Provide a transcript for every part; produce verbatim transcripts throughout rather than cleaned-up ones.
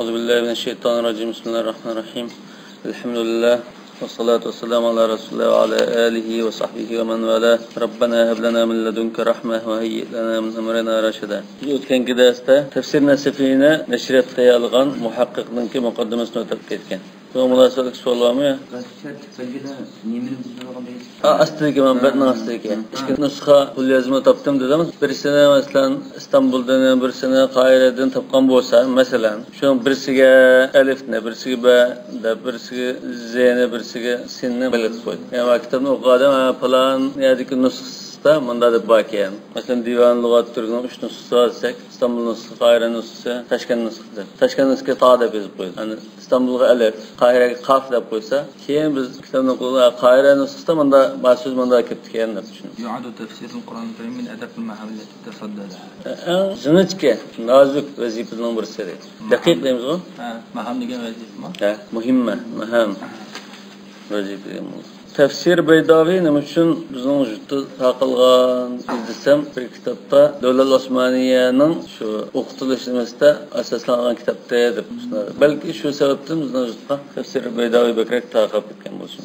أعوذ بالله من الشيطان الرجيم. بسم الله الرحمن الرحيم. الحمد لله. والصلاة والسلام على رسول الله وعلى آله وصحبه ومن والاه. ربنا هب لنا من لدنك رحمة وهيئ لنا من أمرنا رشدا. بىز ئۆتكەنكى دەرستە تەفسىر نەسىفىنى نەشرىياتقا تەييارلىغان مۇھەققىقنىڭكى مۇقەددىمىسىنى ئۆتۈپ كەتكەن. بۇ مۇناسىۋەتلىك سوئال بارمۇ؟ ئا، ئاستىدىكى، مەنبەتنىڭ ئاستىدىكى. ئىككى نۇسخا قوليازما تاپتىم دېدىڭىز. بىرسىنى، مەسىلەن، ئىستانبۇلدىن، بىرسىنى قاھىرەدىن تاپقان بولسا، مەسىلەن، شۇنىڭ بىرسىگە ئەلىفنى، بىرسىگە بە دەپ، بىرسىگە زېنى، بىرسىگە سىننى بەلگىلەپ قويدى. يەنى مانا كىتابنى ئوقۇغان ئادەم، ھە، پالان يەردىكى نۇسخىسىدا مۇنداق دەپ باركەن. مەسىلەن، دىۋان لۇغات تۈركنىڭ ئۈچ نۇسخىسى بار دېسەك، ئىستانبۇل نۇسخىسى، قاھىرە نۇسخىسى، تاشكەنت نۇسخىسى دەپ. تاشكەنت نۇسخىسىغا تا دەپ يېزىپ قويدى. يەنى ئىستانبۇلغا ئەلىف، قاھىرەگە قاف دەپ قويسا، كېيىن بىز كىتابنى ئوقۇغاندا، قاھىرە نۇسخىسىدا مۇندا، ما سۆز مۇندا كېلىپتىكەن دەپ چۈشىنىمىز. يعد تفسير القرآن الكريم من أدق المهام التي تصدى لها. ئەڭ زىنچكە، نازۇك ۋەزىپىنىڭ بىرسى دەيدۇ. دەقىق دەيمىزغۇ؟ ھە، ماھام دېگەن ۋەزىپىمۇ؟ ھە، مۇھىممە، ماھام. ۋەزىپە دېگەن بولىدۇ. تەفسىر بەيداۋى نېمە ئۈچۈن بىزنىڭ يۇرتتا تارقالغان ئىزدىسەم، بىر كىتابتا دۆلەت ئوسمانىيەنىڭ شۇ ئوقۇتۇلۇش نېمىسىدە ئاساسلانغان كىتابتى دەپ. بەلكى شۇ سەۋەبتىن بىزنىڭ يۇرتقا تەفسىر بەيداۋى بەكرەك تارقاپ كەتكەن بولسۇن.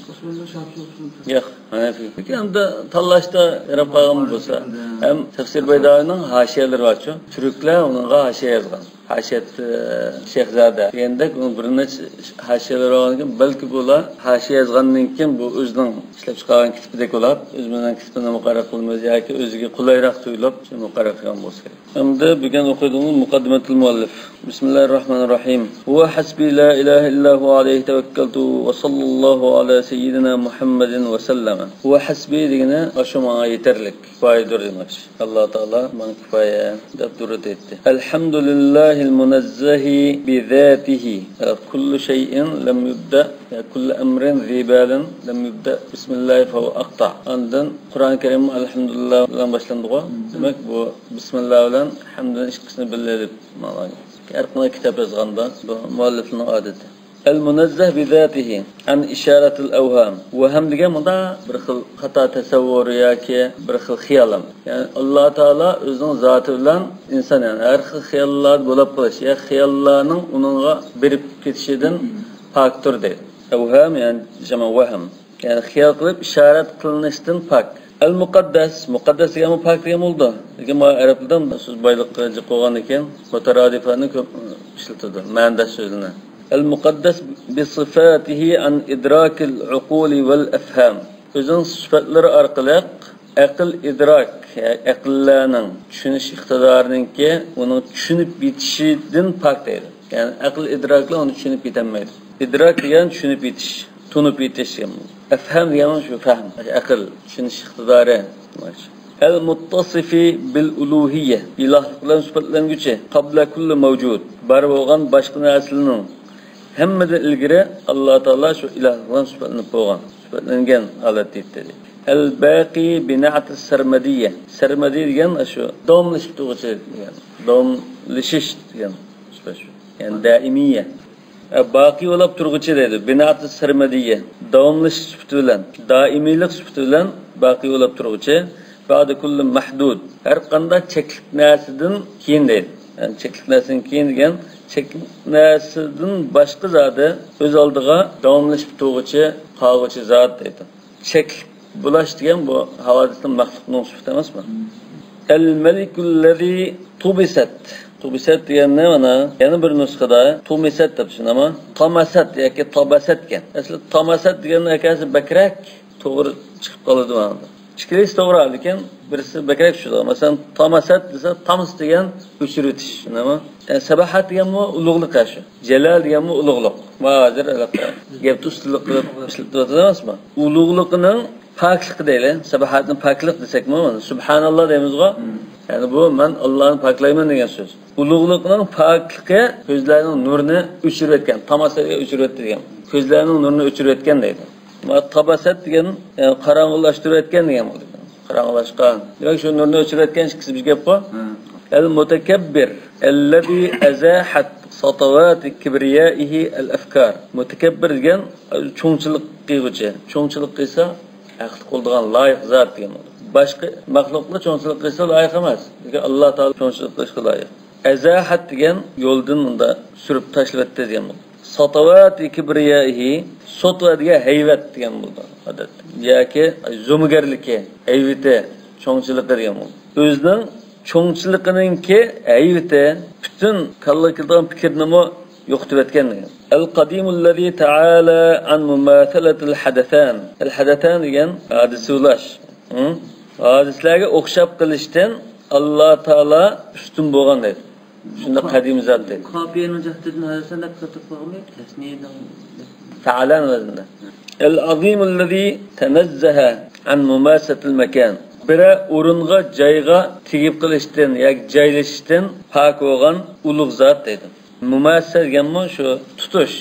ياق، ھەنەفىي. لېكىن ئەمدى تاللاشتا ياراپ قالغان بولسا، ھەم تەفسىر بەيداۋىنىڭ ھاشىيەلىرى بارچۇ، تۈركلەر ئۇنىڭغا ھاشىيە يازغان. ھاشىيەت، ئە، شەھزادە دېگەندەك، ئۇنىڭ بىر نەچچە ھاشىيەلىرى بولغاندىكىن، بەلكى بۇلار ھاشىيە يازغاندىن كېيىن بۇ ئۆزىنىڭ ئىشلەپ چىقارغان كىتابىدەك بولۇپ، ئۆزىمىزنىڭ كىتابىنى مۇقەررەر قىلىمىز ياكى ئۆزىگە قولايراق تۇيۇلۇپ، شۇ مۇقەررەر قىلغان بولسا كېرەك. ئەمدى بۈگۈن ئوقۇيدىغىنىمىز مۇقەددىمەتۇل مۇئەللىف. بىسمىللاھىر راھمانىر راھىم. ھۇۋە ھەسبى لا ئىلاھە ئىللا ھۇۋە ئەلەيھى تەۋەككەلتۇ ۋە ساللاللاھۇ ئەلا سەييىدىنا مۇھەممەدىن ۋە سەللەمە. ھۇۋە ھەسبى دېگىنى ئاشۇ ماڭا يېتەرلىك، كۇپايىدۇر دېمەكچى. ئاللا تائالا ماڭا كۇپايە دەپ دۇرۇت ئېيتتى. ئەلھەمدۇلىللاھىل مۇنەززەھى بىزاتىھى. كۇللۇ شەيئىن لەم يۇبدە، كۇللۇ ئەمرىن زىبالىن لەم يۇبدە بىسمىللاھى فەھۇۋە ئەقتەع. ئاندىن قۇرئان كەرىم ئەلھەمدۇلىللا بىلەن باشلىنىدىغۇ. دېمەك، بۇ بىسمىللا بىلەن ھەمدىنىڭ ئىككىسىنى بىللە ئېلىپ ماڭغان. ھەر قانداق كىتاب يازغاندا بۇ مۇئەللىپنىڭ ئادىتى. ئەل مۇنەززەھ بىزاتىھى ئەن ئىشارەتىل ئەۋھام. ۋەھەم دېگەن مۇنداق بىر خىل خاتا تەسەۋۋۇر ياكى بىر خىل خىيال. يەنى ئاللا تائالا ئۆزىنىڭ زاتى بىلەن ئىنسان، يەنى ھەر خىل خىياللار بولۇپ قېلىش يا خىياللارنىڭ ئۇنىڭغا بېرىپ كېتىشىدىن پاكتۇر دەيدۇ. ئەۋھام، يەنى جەمە ۋەھم. يەنى خىيال قىلىپ ئىشارەت قىلىنىشتىن پاك. ئەل مۇقەددەس، مۇقەددەس دېگەنمۇ پاك دېگەن بولىدۇ. لېكىن مانا ئەرەبلەردە سۆز بايلىققا جىق بولغاندىكىن مۇتارادىپلارنى كۆپ ئىشلىتىدۇ، مەنىداش سۆزىنى. ئەل مۇقەددەس بىسىفاتىھى ئەن ئىدراكىل ئۇقۇلى ۋەل ئەفھام. ئۆزىنىڭ سۈپەتلىرى ئارقىلىق ئەقىل ئىدراك، يەنى ئەقىللەرنىڭ چۈشىنىش ئىقتىدارىنىڭكى ئۇنىڭ چۈشىنىپ يېتىشىدىن پاك دەيدۇ. يەنى ئەقىل ئىدراكلا ئۇنى چۈشىنىپ يېتەلمەيدۇ. ئىدراك دېگەن چۈشىنىپ يېتىش، تونۇپ يېتىش دېگەن. ئەفھام دېگەن شۇ فەھم، ئەقىل، چۈشىنىش ئىقتىدارى. ئەل مۇتتەسىفى بىل ئۇلۇھىيە، ئىلاھلىق بىلەن سۈپەتلەنگۈچى، قەبلە كۇللى مەۋجۇد، بار بولغان باشقا نەرسىلەرنىڭ ھەممىدىن ئىلگىرى ئاللا تائالا شۇ ئىلاھلىق بىلەن سۈپەتلىنىپ بولغان، سۈپەتلەنگەن ھالەتتە دېدى. ئەل باقى بىنەئتى سەرمەدىيە، سەرمەدى دېگەن شۇ داۋاملىشىپ تۇرغۇچى دېگەن، داۋاملىشىش دېگەن سۈپەت شۇ. يەنى دائىمىيە. ئە، باقىي بولاپ تۇرغۇچى دەيدۇ. بىناتى سەرمەدىيە. داۋاملىشىش سۈپىتى بىلەن، دائىمىيلىق سۈپىتى بىلەن باقىي بولاپ تۇرغۇچى. بەئدە كۇللى مەھدۇد. ھەر قانداق چەكلىك نەرسىدىن كېيىن دەيدۇ. يەنى چەكلىك نەرسىدىن كېيىن دېگەن، چەكلىك نەرسىدىن باشقا زادى ئۆز ئالدىغا داۋاملىشىپ تۇرغۇچى، قالغۇچى زات دەيدۇ. چەكلىك بولاش دېگەن بۇ ھاۋادىسنىڭ، مەخلۇقنىڭ سۈپىتى ئەمەسمۇ؟ ئەل مەلىكۇللەزى تۇبىسەت. تۇبىسەت دېگەننى مانا يەنە بىر نۇسخىدا تۇمىسەت دەپ چۈشىنەمەن. تامەسەت ياكى تابەسەت ئىكەن. ئەسلى تامەسەت دېگەننىڭ ھېكايىسى بەكرەك توغرا چىقىپ قالىدۇ مانا. ئىككىلىسى توغرا، لېكىن بىرسى بەكرەك چۈشىدۇ. مەسىلەن، تامەسەت دېسە، تامس دېگەن ئۆچۈرۈۋېتىش، شۇنداقمۇ؟ يەنى سەبەھەت دېگەنمۇ ئۇلۇغلۇق ھە شۇ. جەلال دېگەنمۇ ئۇلۇغلۇق. ما ھازىر ھېلىقى گەپنى ئۇستىلىق قىلىپ ئىشلىتىۋاتىدۇ ئەمەسمۇ؟ ئۇلۇغلۇقنىڭ پاكلىقى دەيلى. سەبەھەتنى پاكلىق دېسەكمۇ، سۇبھاناللا دەيمىزغۇ؟ يەنى بۇ مەن ئاللانى پاكلايمەن دېگەن سۆز. ئۇلۇغلۇقنىڭ پاكلىقى كۆزلەرنىڭ نۇرىنى ئۆچۈرۈۋەتكەن، تاماسەتكە ئۆچۈرۈۋەتتى دېگەن. كۆزلەرنىڭ نۇرىنى ئۆچۈرۈۋەتكەن دەيدۇ. ما تابەسەت دېگەن، يەنى قاراڭغۇلاشتۇرۇۋەتكەن دېگەن بولىدۇ. قاراڭغۇلاشقان. دېمەك، شۇ نۇرنى ئۆچۈرۈۋەتكەن ئىككىسى بىر گەپقۇ. ئەل مۇتەكەببىر ئەللەزى ئەزەھەت ساتاۋاتى كىبرىيائىھى ئەل ئەفكار. مۇتەكەببىر دېگەن چوڭچىلىق قىلغۇچى. چوڭچىلىق قىلسا، ھەقلىق بولىدىغان، لايىق زات دېگەن بولىدۇ. باشقا مەخلۇقلار چوڭچىلىق قىلسا لايىق ئەمەس. لېكىن ئاللا تائالا چوڭچىلىق قىلىشقا لايىق. ئەزاھەت دېگەن يولدىن مۇندا سۈرۈپ تاشلىۋەتتى دېگەن بولىدۇ. ساتاۋاتى كىبرىيائىھى، سوتۋا دېگەن ھەيۋەت دېگەن بولىدۇ ئادەتتە. ياكى زومىگەرلىكى، ھەيۋىتى، چوڭچىلىقى دېگەن بولىدۇ. ئۆزىنىڭ چوڭچىلىقىنىڭكى ھەيۋىتى پۈتۈن كاللىغا كېلىدىغان پىكىرنىمۇ يوقىتىۋەتكەن دېگەن. ئەل-قەدىمۇللەزى تەئالە ئەن مۇماسەلەتىل ھەدەسەن. ئەل-ھەدەسەن دېگەن ھادىسە ئۇلاش. ھە؟ ھادىسىلەرگە ئوخشاپ قېلىشتىن ئاللا تائالا ئۈستۈن بولغان دەيدۇ. شۇنداق قەدىم زات دەيدۇ. قاپىيەنىڭ جەھىتىدىن ھەدىسەن دەپ كىرىپ قالمايدۇ، تەسنىيەنىڭ. فەئالەن ۋەزنىدە. ئەل-ئەزىمۇللەزى تەنەززەھە ئەن مۇماسەتىل مەكان. بىرەر ئورۇنغا، جايغا تېگىپ قېلىشتىن ياكى جايلىشىشتىن پاك بولغان ئۇلۇغ زات دەيدۇ. مۇماسە دېگەنمۇ شۇ تۇتۇش،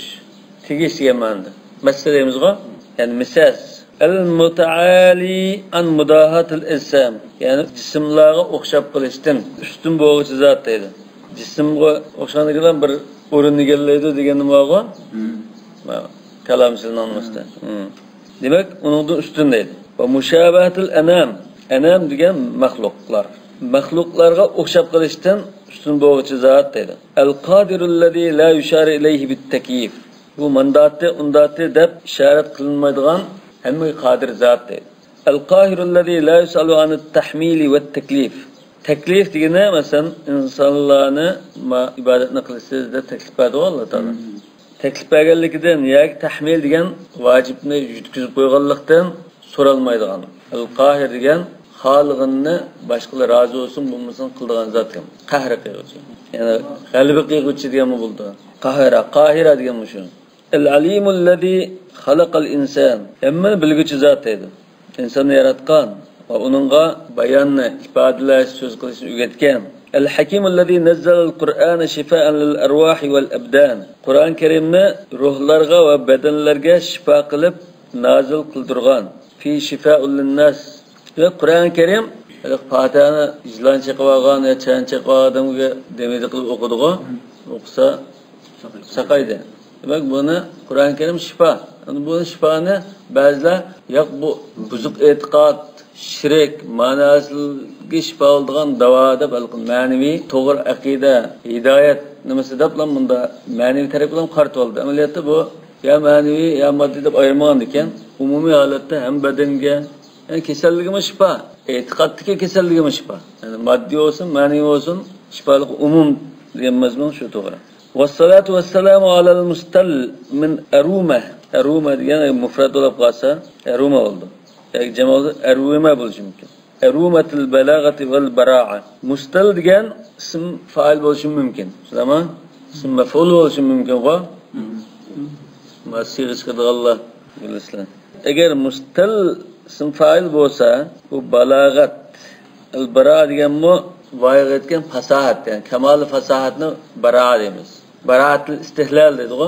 تېگىش دېگەن مەنىدە. مەسسە دەيمىزغۇ؟ يەنى مىسەس. ئەل مۇتەئالى ئەن مۇداھاتىل ئەجسام. يەنى جىسىملارغا ئوخشاپ قېلىشتىن ئۈستۈن بولغۇچى زات دەيدۇ. جىسىمغا ئوخشىغاندىكىن بىر ئورۇن ئىگىلەيدۇ دېگەننى بارغۇ؟ مم. كالام سىلنىڭ نېمىسىدە. مم. دېمەك، ئۇنىڭدىن ئۈستۈن دەيدۇ. ۋە مۇشابەھەتىل ئەنام. ئەنام دېگەن مەخلۇقلار. مەخلۇقلارغا ئوخشاپ قېلىشتىن ئۈستۈن بولغۇچى زات دەيدۇ. ئەل قادىرۇللەزى لا يۇشارۇ ئىلەيھى بىت تەكيىف. بۇ مانداتى، ئۇنداتى دەپ ئىشارەت قىلىنمايدىغان ھەممىگە قادىر زات دەيدۇ. ئەل قاھىرۇللەزى لا يۇسئالۇ ئانىت تەھمىلى ۋەت تەكلىف. تەكلىف دېگىنى، مەسىلەن، ئىنسانلارنى ما ئىبادەتنى قىلىسىز دەپ تەكلىپ بەردىغۇ ئاللا تائالا. مم. تەكلىپ بەرگەنلىكىدىن ياكى تەھمىل دېگەن ۋاجىپنى يۈتكۈزۈپ قويغانلىقتىن سورالمايدىغان. ئەل قاھىر دېگەن خالىغىنىنى باشقىلار رازى بولسۇن بولمىسۇن قىلىدىغان زات دېگەن. قەھر قىلغۇچى. يەنى غەلىبە قىلغۇچى دېگەنمۇ بولىدۇ. قاھىرە، قاھىرە دېگەن مۇشۇ. ئەل ئەلىمۇللەزى خەلەقەل ئىنسان. ھەممىنى بىلگۈچى زات دەيدۇ. ئىنساننى ياراتقان ۋە ئۇنىڭغا باياننى، ئىپادىلەش، سۆز قىلىشنى ئۆگەتكەن. ئەل ھەكىمۇللەزى نەززەلەل قۇرئانە شىفائەن لىل ئەرۋاھى ۋەل ئەبدان. قۇرئان كەرىمنى روھلارغا ۋە بەدەنلەرگە شىپا قىلىپ نازىل قىلدۇرغان. فى شىفائۇل لىنناس. ۋە قۇرئان كەرىم، ھېلىقى پاتىھەنى يىلان چېقىۋالغان يا چىيان چېقىۋالغان ئادەمگە دېمىدى قىلىپ ئوقۇدىغۇ. ئوقۇسا ساقايدى. دېمەك، بۇنى قۇرئان كەرىم شىپا. ئەمدى بۇ شىپانى بەزىلەر، ياق، بۇ بۇزۇق ئېتىقاد، شىرك، مەناسىزلىككە شىپا بولىدىغان داۋا دەپ، ھېلىقى مەنىۋى، توغرا ئەقىدە، ھىدايەت نېمىسى دەپلا مۇندا مەنىۋى تەرەپ بىلەن قارىتىۋالدى. ئەمەلىيەتتە بۇ يا مەنىۋى، يا ماددىي دەپ ئايرىمىغان ئىكەن. ئومۇمىي ھالەتتە ھەم بەدەنگە، يەنى كېسەللىكىمۇ شىپا، ئېتىقادتىكى كېسەللىكىمۇ شىپا. يەنى ماددىي بولسۇن، مەنىۋى بولسۇن، شىپالىق ئومۇم دېگەن مەزمۇن شۇ توغرا. ۋەسسالاتۇ ۋەسسالامۇ ئالەل مۇستەل مىن ئەرۇمە. ئەرۇمە دېگەن مۇفرەت بولۇپ قالسا، ئەرۇمە بولىدۇ. ياكى جەمئى بولسا ئەرۇمە بولۇشى مۇمكىن. ئەرۇمەتىل بەلاغەتى ۋەل بارائە. مۇستەل دېگەن ئىسىم فائىل بولۇشى مۇمكىن. شۇنداقمۇ؟ ئىسىم مەفئۇل بولۇشى مۇمكىنغۇ؟ مم. ما سىيغە چىقىدىغانلار بىلىسىلەر. ئەگەر مۇستەل ئىسىم فائىل بولسا، بۇ بالاغەت. ئەل باراءە دېگەنمۇ ۋايىغا يەتكەن پاساھەت، يەنى كامالى پاساھەتنى باراءە دەيمىز. باراءەتىل ئىستىھلال دەيدىغۇ.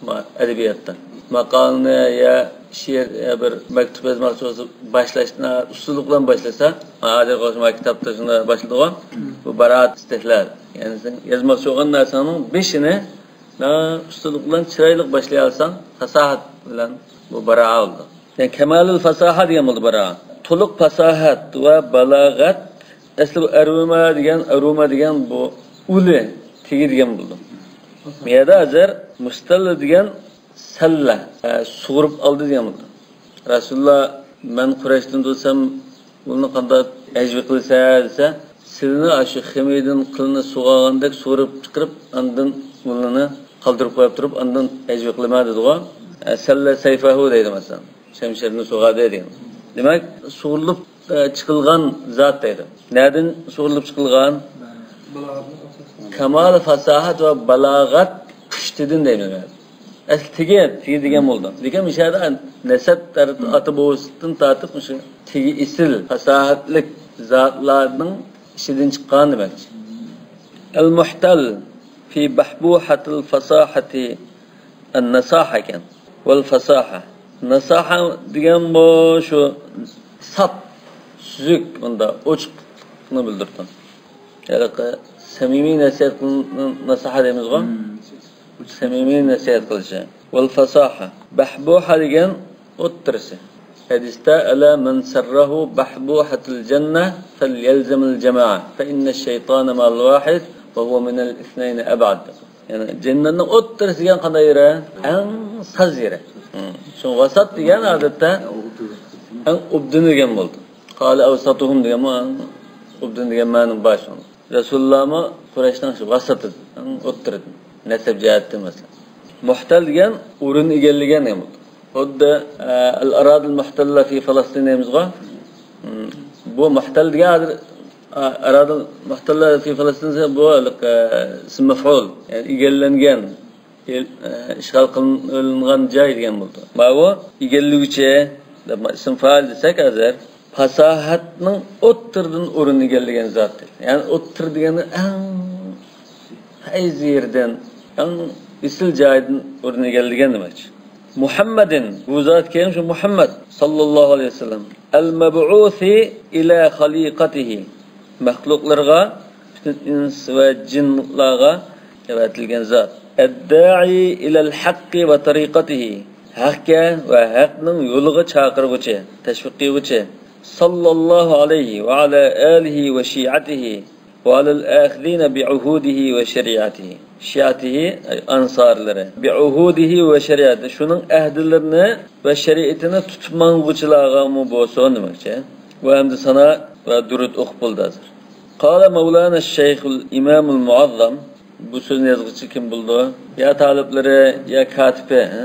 ما ئەدەبىياتتا ماقالىنى يا شېئىر يا بىر مەكتۇپ يازماقچى بولسا، باشلاشنى ئۇستىلىق بىلەن باشلىسا، ھازىرقى ما كىتابتا شۇنداق باشلىدىغۇ. بۇ باراءەت ئىستىھلال. يەنى سەن يازماقچى بولغان نەرسەڭنىڭ بېشىنى ئۇستىلىق بىلەن چىرايلىق باشلىيالساڭ، پاساھەت بىلەن بۇ باراءە بولىدۇ. يەنى كامالىل پاساھە دېگەن بولىدۇ باراءە. تولۇق پاساھەت ۋە بالاغەت. ئەسلى بۇ ئەرۇمە دېگەن، ئەرۇمە دېگەن بۇ ئۇلى، تېگى دېگەن بولىدۇ. بۇ يەردە ھازىر مۇستەل دېگەن سەللە، ئە، سۇغۇرۇپ ئالدى دېگەن بولىدۇ. رەسۇلۇللا، مەن قۇرەيشتىن تۇرسام، بۇنى قانداق ھەجۋە قىلىسەن دېسە، سىلىنى ئاشۇ خېمىدىن قىلنى سۇغارغاندەك سۇغۇرۇپ چىقىرىپ، ئاندىن بۇلىنى قالدۇرۇپ قويۇپ تۇرۇپ، ئاندىن ھەجۋە قىلىمەن دېدىغۇ. ئە، سەللە سەيفەھۇ دەيدۇ مەسىلەن. شەمشىرىنى سۇغاردى دېگەن. دېمەك، سۇغۇرۇلۇپ، ئە، چىقىلغان زات دەيدۇ. نەدىن سۇغۇرۇلۇپ چىقىلغان؟ كامال پاساھەت ۋە بالاغەت پۇشتىدىن دەيمەن مەن. ئەسلى تېگى، تېگى دېگەن بولدى. لېكىن مۇشۇ يەردە نەسەب تەرىپى، ئاتا بوۋىسىدىن تارتىپ مۇشۇ تېگى ئېسىل پاساھەتلىك زاتلارنىڭ ئىچىدىن چىققان دېمەكچى. ئەل مۇھتەل في بحبوحة الفصاحة، ئەن نەساھە ئىكەن. ۋەل فەساھە. نەساھە دېگەن بۇ شۇ ساپ، سۈزۈك، ئۇنداق ئوچۇقلۇقنى بىلدۈرىدۇ. ھېلىقى سەمىمىي نەسىھەت قىل-، نەساھە دەيمىزغۇ؟ سەمىمىي نەسىھەت قىلىشى. ۋەل فەساھە. بەھبۇھە دېگەن ئوتتۇرىسى. ھەدىستە، ئەلا مەن سەررەھۇ بەھبۇھەتۇل جەننە فەليەلزەمىل جەمائە فەئىننەش شەيتانە مەئەل ۋاھىد وهو من الاثنين أبعد. يەنى جەننەتنىڭ ئوتتۇرىسى دېگەن قانداق يېرى؟ ئەڭ ساز يېرى. شۇ ۋاسات دېگەن ئادەتتە ئەڭ ئوبدىنى دېگەن بولدى. قال أوسطهم دېگەنمۇ ئەڭ ئوبدىنى دېگەن مەنىمۇ بار شۇنىڭ. رەسۇلۇللامۇ قۇرەيشنىڭ شۇ ۋاسىتىدە، ئوتتۇرىدىن، نەسەب جەھەتتىن مەسىلەن. مۇھتەل دېگەن ئورۇن ئىگىلىگەن دېگەن بولىدۇ. خۇددى، ئە، الأراضي المحتلة في فلسطين دەيمىزغۇ. مم. بۇ مۇھتەل دېگەن ھازىر، ئە، أراضي المحتلة في فلسطين دېسە بۇ ھېلىقى ئىسم مەفئۇل. يەنى ئىگىلەنگەن، ئىل-، ئە، ئىشغال قىلىنغان جاي دېگەن بولىدۇ. ماۋۇ ئىگىلىگۈچى دەپ ئىسم فائىل دېسەك ھازىر، پاساھەتنىڭ ئوتتۇرىدىن ئورۇن ئىگىلىگەن زات. يەنى ئوتتۇرا دېگەندە ئەڭ پەيزى يېرىدىن، ئەڭ ئېسىل جايدىن ئورۇن ئىگىلىگەن دېمەكچى. مۇھەممەدىن، بۇ زات كىم؟ شۇ مۇھەممەد ساللاللاھۇ ئەلەيھى ۋەسەللەم. ئەل مەبئۇسى ئىلە خەلىقەتىھى، مەخلۇقلىرىغا، پۈتۈن ئىنس ۋە جىنلارغا ئەۋەتىلگەن زات. ئەددائى ئىلەل ھەققى ۋە تەرىقەتىھى، ھەققە ۋە ھەقنىڭ يولىغا چاقىرغۇچى، تەشۋىق قىلغۇچى. ساللاللاھۇ ئەلەيھى ۋە ئەلا ئالىھى ۋە شىئەتىھى ۋە ئەلەل ئاخىزىنە بىئۇھۇدىھى ۋە شەرىئەتىھى. شىئەتىھى، ئەي ئانسارلىرى. بىئۇھۇدىھى ۋە شەرىئەتى، شۇنىڭ ئەھدىلىرىنى ۋە شەرىئىتىنى تۇتۇپ ماڭغۇچىلارغىمۇ بولسۇن دېمەكچى. ۋە ھەمدۇ سانا ۋە دۇرۇت ئوقۇپ بولدى ھازىر. قال مولانا الشيخ الإمام المعظم، بۇ سۆزنى يازغۇچى كىم بولىدۇ؟ يا تالىپلىرى، يا كاتىپى، ھە؟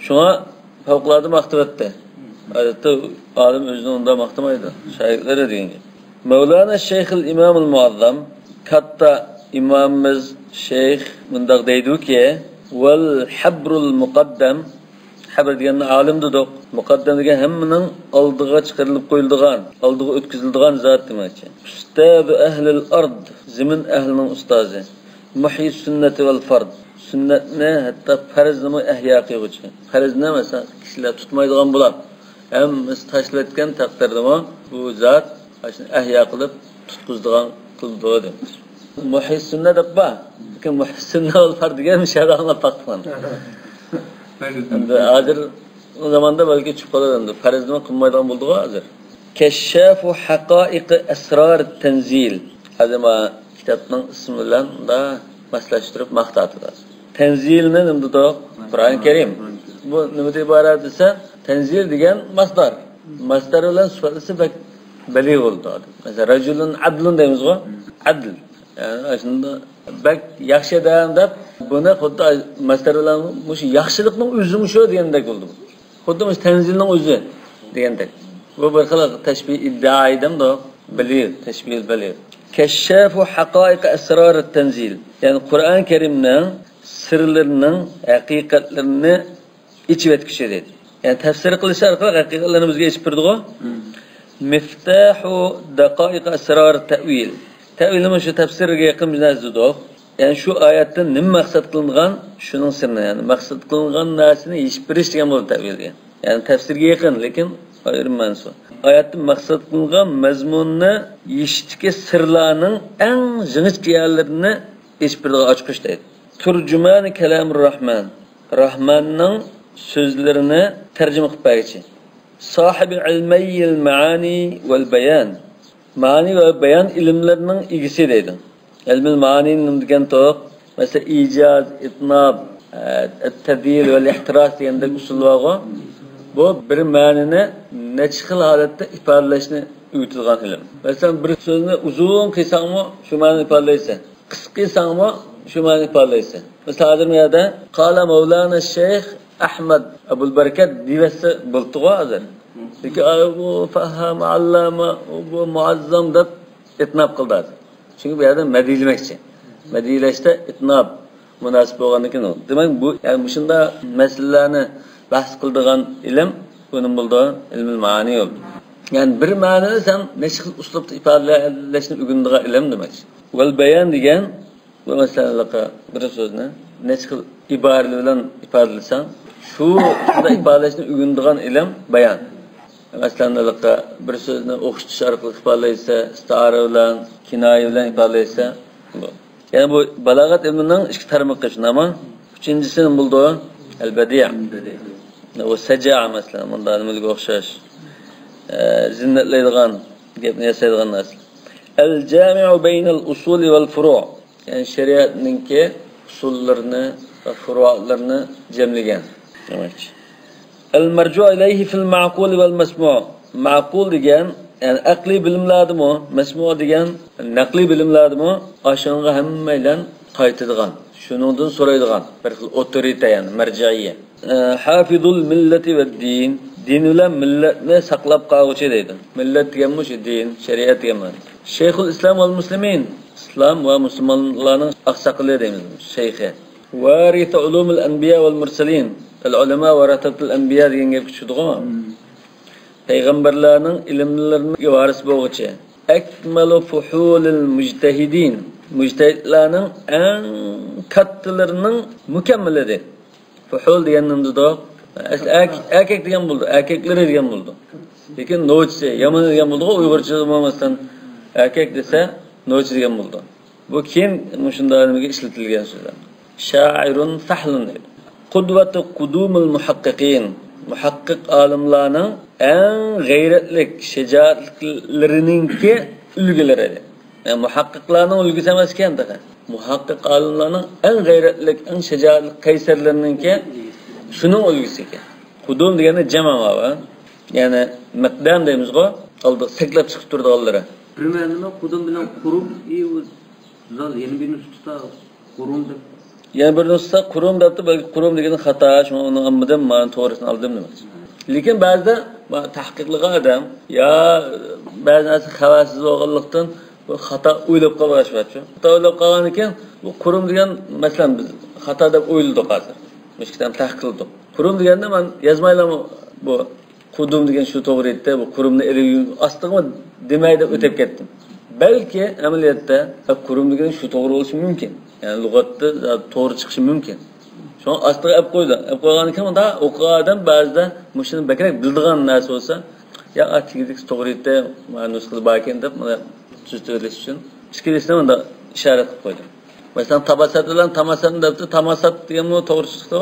شۇڭا پەۋقۇلئاددە ماختىۋەتتى. ئادەتتە ئالىم ئۆزىنى ئۇنداق ماختىمايدۇ، شاگىرتلىرى دېگەن گەپ. مولانا شەيخىل ئىمامىل مۇئەززەم، كاتتا ئىمامىمىز شەيخ مۇنداق دەيدۇكى، ۋەل ھەبرۇل مۇقەددەم، ھەبر دېگەننى ئالىم دېدۇق، مۇقەددەم دېگەن ھەممىنىڭ ئالدىغا چىقىرىلىپ قويۇلىدىغان، ئالدىغا ئۆتكۈزۈلىدىغان زات دېمەكچى. ئۇستازۇ ئەھلىل ئارد، زېمىن ئەھلىنىڭ ئۇستازى. مۇھيىس سۈننەتى ۋەل فەرد، سۈننەتنى، ھەتتا پەرزنىمۇ ئەھيا قىلغۇچى. پەرزنى، مەسىلەن، كىشىلەر تۇتمايدىغان بولار، ھەممىسى تاشلىۋەتكەن تەقدىردىمۇ بۇ زات ئاشۇنى ئەھيا قىلىپ تۇتقۇزىدىغان قىلىدۇ دەيمىز. مۇھيىس سۈننە دەپ بار. لېكىن مۇھيىس سۈننە ۋەل فەرد دېگەن مۇشۇ يەردە ئاڭلاپ باقتىم. ئەمدى ھازىر ئۇ زاماندا بەلكى چۈشۈپ قالار ئەمدى. پەرزنى قىلمايدىغان بولدىغۇ ھازىر. كەششافۇ ھەقائىقى ئەسرار تەنزىل. ھازىر مانا كىتابنىڭ ئىسمى بىلەن مۇنداق ماسلاشتۇرۇپ ماختاتىدۇ. تەنزىلنى نېمە دېدۇق؟ قۇرئان كەرىم. بۇ نېمىدىن ئىبارەت دېسە، تەنزىل دېگەن ماسدار. ماسدار بىلەن سۈپەتلىسە بەك بەلىغ بولىدۇ. مەسىلەن، رەجۇلۇن ئەدلۇن دەيمىزغۇ؟ ئەدل. يەنى ئاشۇنداق بەك ياخشى ئادەم دەپ، بۇنى خۇددى ماسدار بىلەن مۇشۇ ياخشىلىقنىڭ ئۆزىمۇ شۇ دېگەندەك بولدى. خۇددى مۇشۇ تەنزىلنىڭ ئۆزى دېگەندەك. بۇ بىر خىل تەشبىھ ئىددىئا دەمدۇ؟ بەلىغ، تەشبىھىل بەلىغ. كەششافۇ ھەقائىق ئەسرار تەنزىل. يەنى قۇرئان كەرىمنىڭ سىرلىرىنىڭ ھەقىقەتلىرىنى ئېچىۋەتكۈچى دەيدۇ. يەنى تەپسىر قىلىش ئارقىلىق ھەقىقەتلەرنى بىزگە ئېچىپ بېرىدىغۇ. مىفتاھۇ دەقائىق ئەسرار تەئۋىل. تەئۋىلمۇ شۇ تەپسىرگە يېقىن بىر نەرسە دېدۇق. يەنى شۇ ئايەتتىن نېمە مەقسەت قىلىنغان، شۇنىڭ سىرىنى، يەنى مەقسەت قىلىنغان نەرسىنى يېشىپ بېرىش دېگەن بولىدۇ تەئۋىل دېگەن. يەنى تەپسىرگە يېقىن، لېكىن ئايرىم مەنىسى بار. ئايەتتىن مەقسەت قىلىنغان مەزمۇننى يېشىشتىكى سىرلارنىڭ ئەڭ جىڭىچكە يەرلىرىنى ئېچىپ بېرىدىغان ئاچقۇچ دەيدۇ. تۇرجۇمانى كەلامۇر راھمان، راھماننىڭ سۆزلىرىنى تەرجىمە قىلىپ بەرگۈچى. ساھىبى ئىلمەييىل مەئانى ۋەل بايان، مەئانى ۋە بايان ئىلىملىرىنىڭ ئىگىسى دەيدۇ. ئىلمىل مەئانى نېمە دېگەن توق؟ مەسىلەن، ئىجاز، ئىتناب، ئە، تەدلىل ۋە ئىھتىراس دېگەندەك ئۇسۇل بارغۇ. بۇ بىر مەنىنى نەچچە خىل ھالەتتە ئىپادىلەشنى ئۆگىتىدىغان ئىلىم. مەسىلەن، بىر سۆزنى ئۇزۇن قىلساڭمۇ شۇ مەنىنى ئىپادىلەيسەن. قىسقا قىلساڭمۇ شۇ مەنىنى ئىپادىلەيسەن. مىسال، ھازىر بۇ يەردە قال مەۋلانا شەيخ ئەھمەد ئەبۇل بەرىكەت دېيىۋەتسە بولۇپتىغۇ ھازىر. لېكىن ئاي، بۇ فەھھام، ئاللامە، بۇ مۇئەززەم دەپ ئىتناب قىلدى ھازىر. چۈنكى بۇ يەردە مەدھىيلىمەكچى. مەدھىيلەشتە ئىتناب مۇناسىپ بولغاندىن كېيىن ئۇ. دېمەك، بۇ، يەنى مۇشۇنداق مەسىلىلەرنى بەھس قىلىدىغان ئىلىم بۇ نېمە بولىدۇ؟ ئىلمىل مەئانى بولىدۇ. يەنى بىر مەنىنى سەن نەچچە خىل ئۇسلۇبتا ئىپادىلەشنى ئۆگىنىدىغان ئىلىم دېمەكچى. ۋەل بايان دېگەن، بۇ مەسىلەن، بىر سۆزنى نەچچە خىل ئىبارە بىلەن ئىپادىلىسەڭ، شۇ، شۇنداق ئىپادىلەشنى ئۆگىنىدىغان ئىلىم بايان. مەسىلەن، بىر بىر سۆزنى ئوخشىتىش ئارقىلىق ئىپادىلەيسە، ئىستىئارە بىلەن، كىنايە بىلەن ئىپادىلەيسە. بۇ. يەنى بۇ بالاغەت ئىلمىنىڭ ئىككى تارمىقى شۇنداقمۇ؟ ئۈچىنچىسى نېمە بولىدۇ؟ ئەلبەدىئە. بۇ سەجائە، مەسىلەن، مۇنداق نېمىلىككە ئوخشاش. ئە، زىننەتلەيدىغان، گەپنى ياسايدىغان نەرسە. ئەل جامىئۇ بەينەل ئۇسۇلى ۋەل فۇرۇ. يەنى شەرىئەتنىڭكى ئۇسۇللىرىنى ۋە فۇرۇئلىرىنى جەملىگەن دېمەكچى. المرجوع إليه في المعقول والمسموع. مەقۇل دېگەن، يەنى ئەقلىي بىلىملەردىمۇ، مەسمۇ دېگەن نەقلىي بىلىملەردىمۇ ئاشۇنىڭغا ھەممەيلەن قايتىدىغان، شۇنىڭدىن سورايدىغان بىر خىل ئوتورىتە، يەنى مەرجەئىيە. ئە، حافظ الملة والدين، دىن بىلەن مىللەتنى ساقلاپ قالغۇچى دەيدۇ. مىللەت دېگەن مۇشۇ دىن، شەرىئەت دېگەن مەنە. شيخ الإسلام والمسلمين، ئىسلام ۋە مۇسۇلمانلارنىڭ ئاقساقىلى دەيمىز، شەيخى. وارث علوم الأنبياء والمرسلين، العلماء ورثة الأنبياء دېگەن گەپكە چۈشىدىغۇ. پەيغەمبەرلەرنىڭ ئىلىملىرىنىڭ ۋارىسى بولغۇچى. أكمل فحول المجتهدين، مۇجتەھىدلارنىڭ ئەڭ كاتتىلىرىنىڭ مۇكەممىلى دەيدۇ. فۇھۇل دېگەن نېمە دېدۇق؟ ئەسلى ئەرك-، ئەركەك دېگەن بولىدۇ، ئەركەكلىرى دېگەن بولىدۇ. لېكىن نوچىسى، يامىنى دېگەن بولىدۇغۇ، ئۇيغۇرچىدا بولماستىن ئەركەك دېسە نوچى دېگەن بولىدۇ. بۇ كېيىن مۇشۇنداق نېمىگە ئىشلىتىلگەن سۆزلەر. شائىرۇن فەھلۇن دەيدۇ. قۇدۋەتۇ قۇدۇمۇل مۇھەققىقىن. مۇھەققىق ئالىملارنىڭ ئەڭ غەيرەتلىك، شىجائەتلىكلىرىنىڭكى ئۈلگىلىرى. يەنى مۇھەققىقلارنىڭ ئۈلگىسى ئەمەسكەن تېخى. مۇھەققىق ئالىملارنىڭ ئەڭ غەيرەتلىك، ئەڭ شىجائەتلىك قەيسەرلىرىنىڭكى شۇنىڭ ئۈلگىسى ئىكەن. قۇدۇم دېگەندە جەمع ماۋۇ. يەنى مىقدام دەيمىزغۇ، ئالدىغا سەكلەپ چىقىپ تۇرىدىغانلىرى. بىر مەنىدىمۇ قۇدۇم بىلەن قۇرۇم، ئى، ئۇ زال يەنە بىر نۇسخىدا قۇرۇم دەپ. يەنە بىر نۇسخىدا قۇرۇم دەپتۇ، بەلكى قۇرۇم دېگىنى خاتا، شۇڭا ئۇنى ئالمىدىم، مانا توغرىسىنى ئالدىم دېمەكچى. لېكىن بەزىدە ما-، تەھقىقلىغان ئادەم يا بەزى نەرسە خەۋەرسىز بولغانلىقتىن بۇ خاتا ئويلاپ قالغان ئىش بارچۇ. خاتا ئويلاپ قالغاندىكىن بۇ قۇرۇم دېگەن، مەسىلەن، بىز خاتا دەپ ئويلىدۇق ھازىر. مۇشۇ كىتابنى تەھقىق قىلدۇق. قۇرۇم دېگەندە مەن يازمايلا بۇ قۇدۇم دېگەن شۇ توغرا ئېيتتى، بۇ قۇرۇمنى ئېلىپ ئاستىغىمۇ دېمەي دەپ ئۆتۈپ كەتتىم. بەلكى ئەمەلىيەتتە، ئە، قۇرۇم دېگەن شۇ توغرا بولۇشى مۇمكىن. يەنى لۇغەتتە توغرا چىقىشى مۇمكىن. شۇڭا ئاستىغا ئەپ قويدۇم. ئەپ قويغاندىن كېيىن ئۇندا ئوقۇغان ئادەم بەزىدە مۇشۇنى بەكرەك بىلىدىغان نەرسە بولسا، يا، ئا، تېگىدىكىسى توغرا ئېيتتى، مانا نۇسخىدا بار ئىكەن دەپ، مانا تۈزىتىۋېلىش ئۈچۈن ئىككىلىسىنى مۇنداق ئىشارەت قىلىپ قويدۇم. مەسىلەن، تاباسات بىلەن تاماسات دەپتۇ، تاماسات دېگەنمۇ توغرا چىقتى.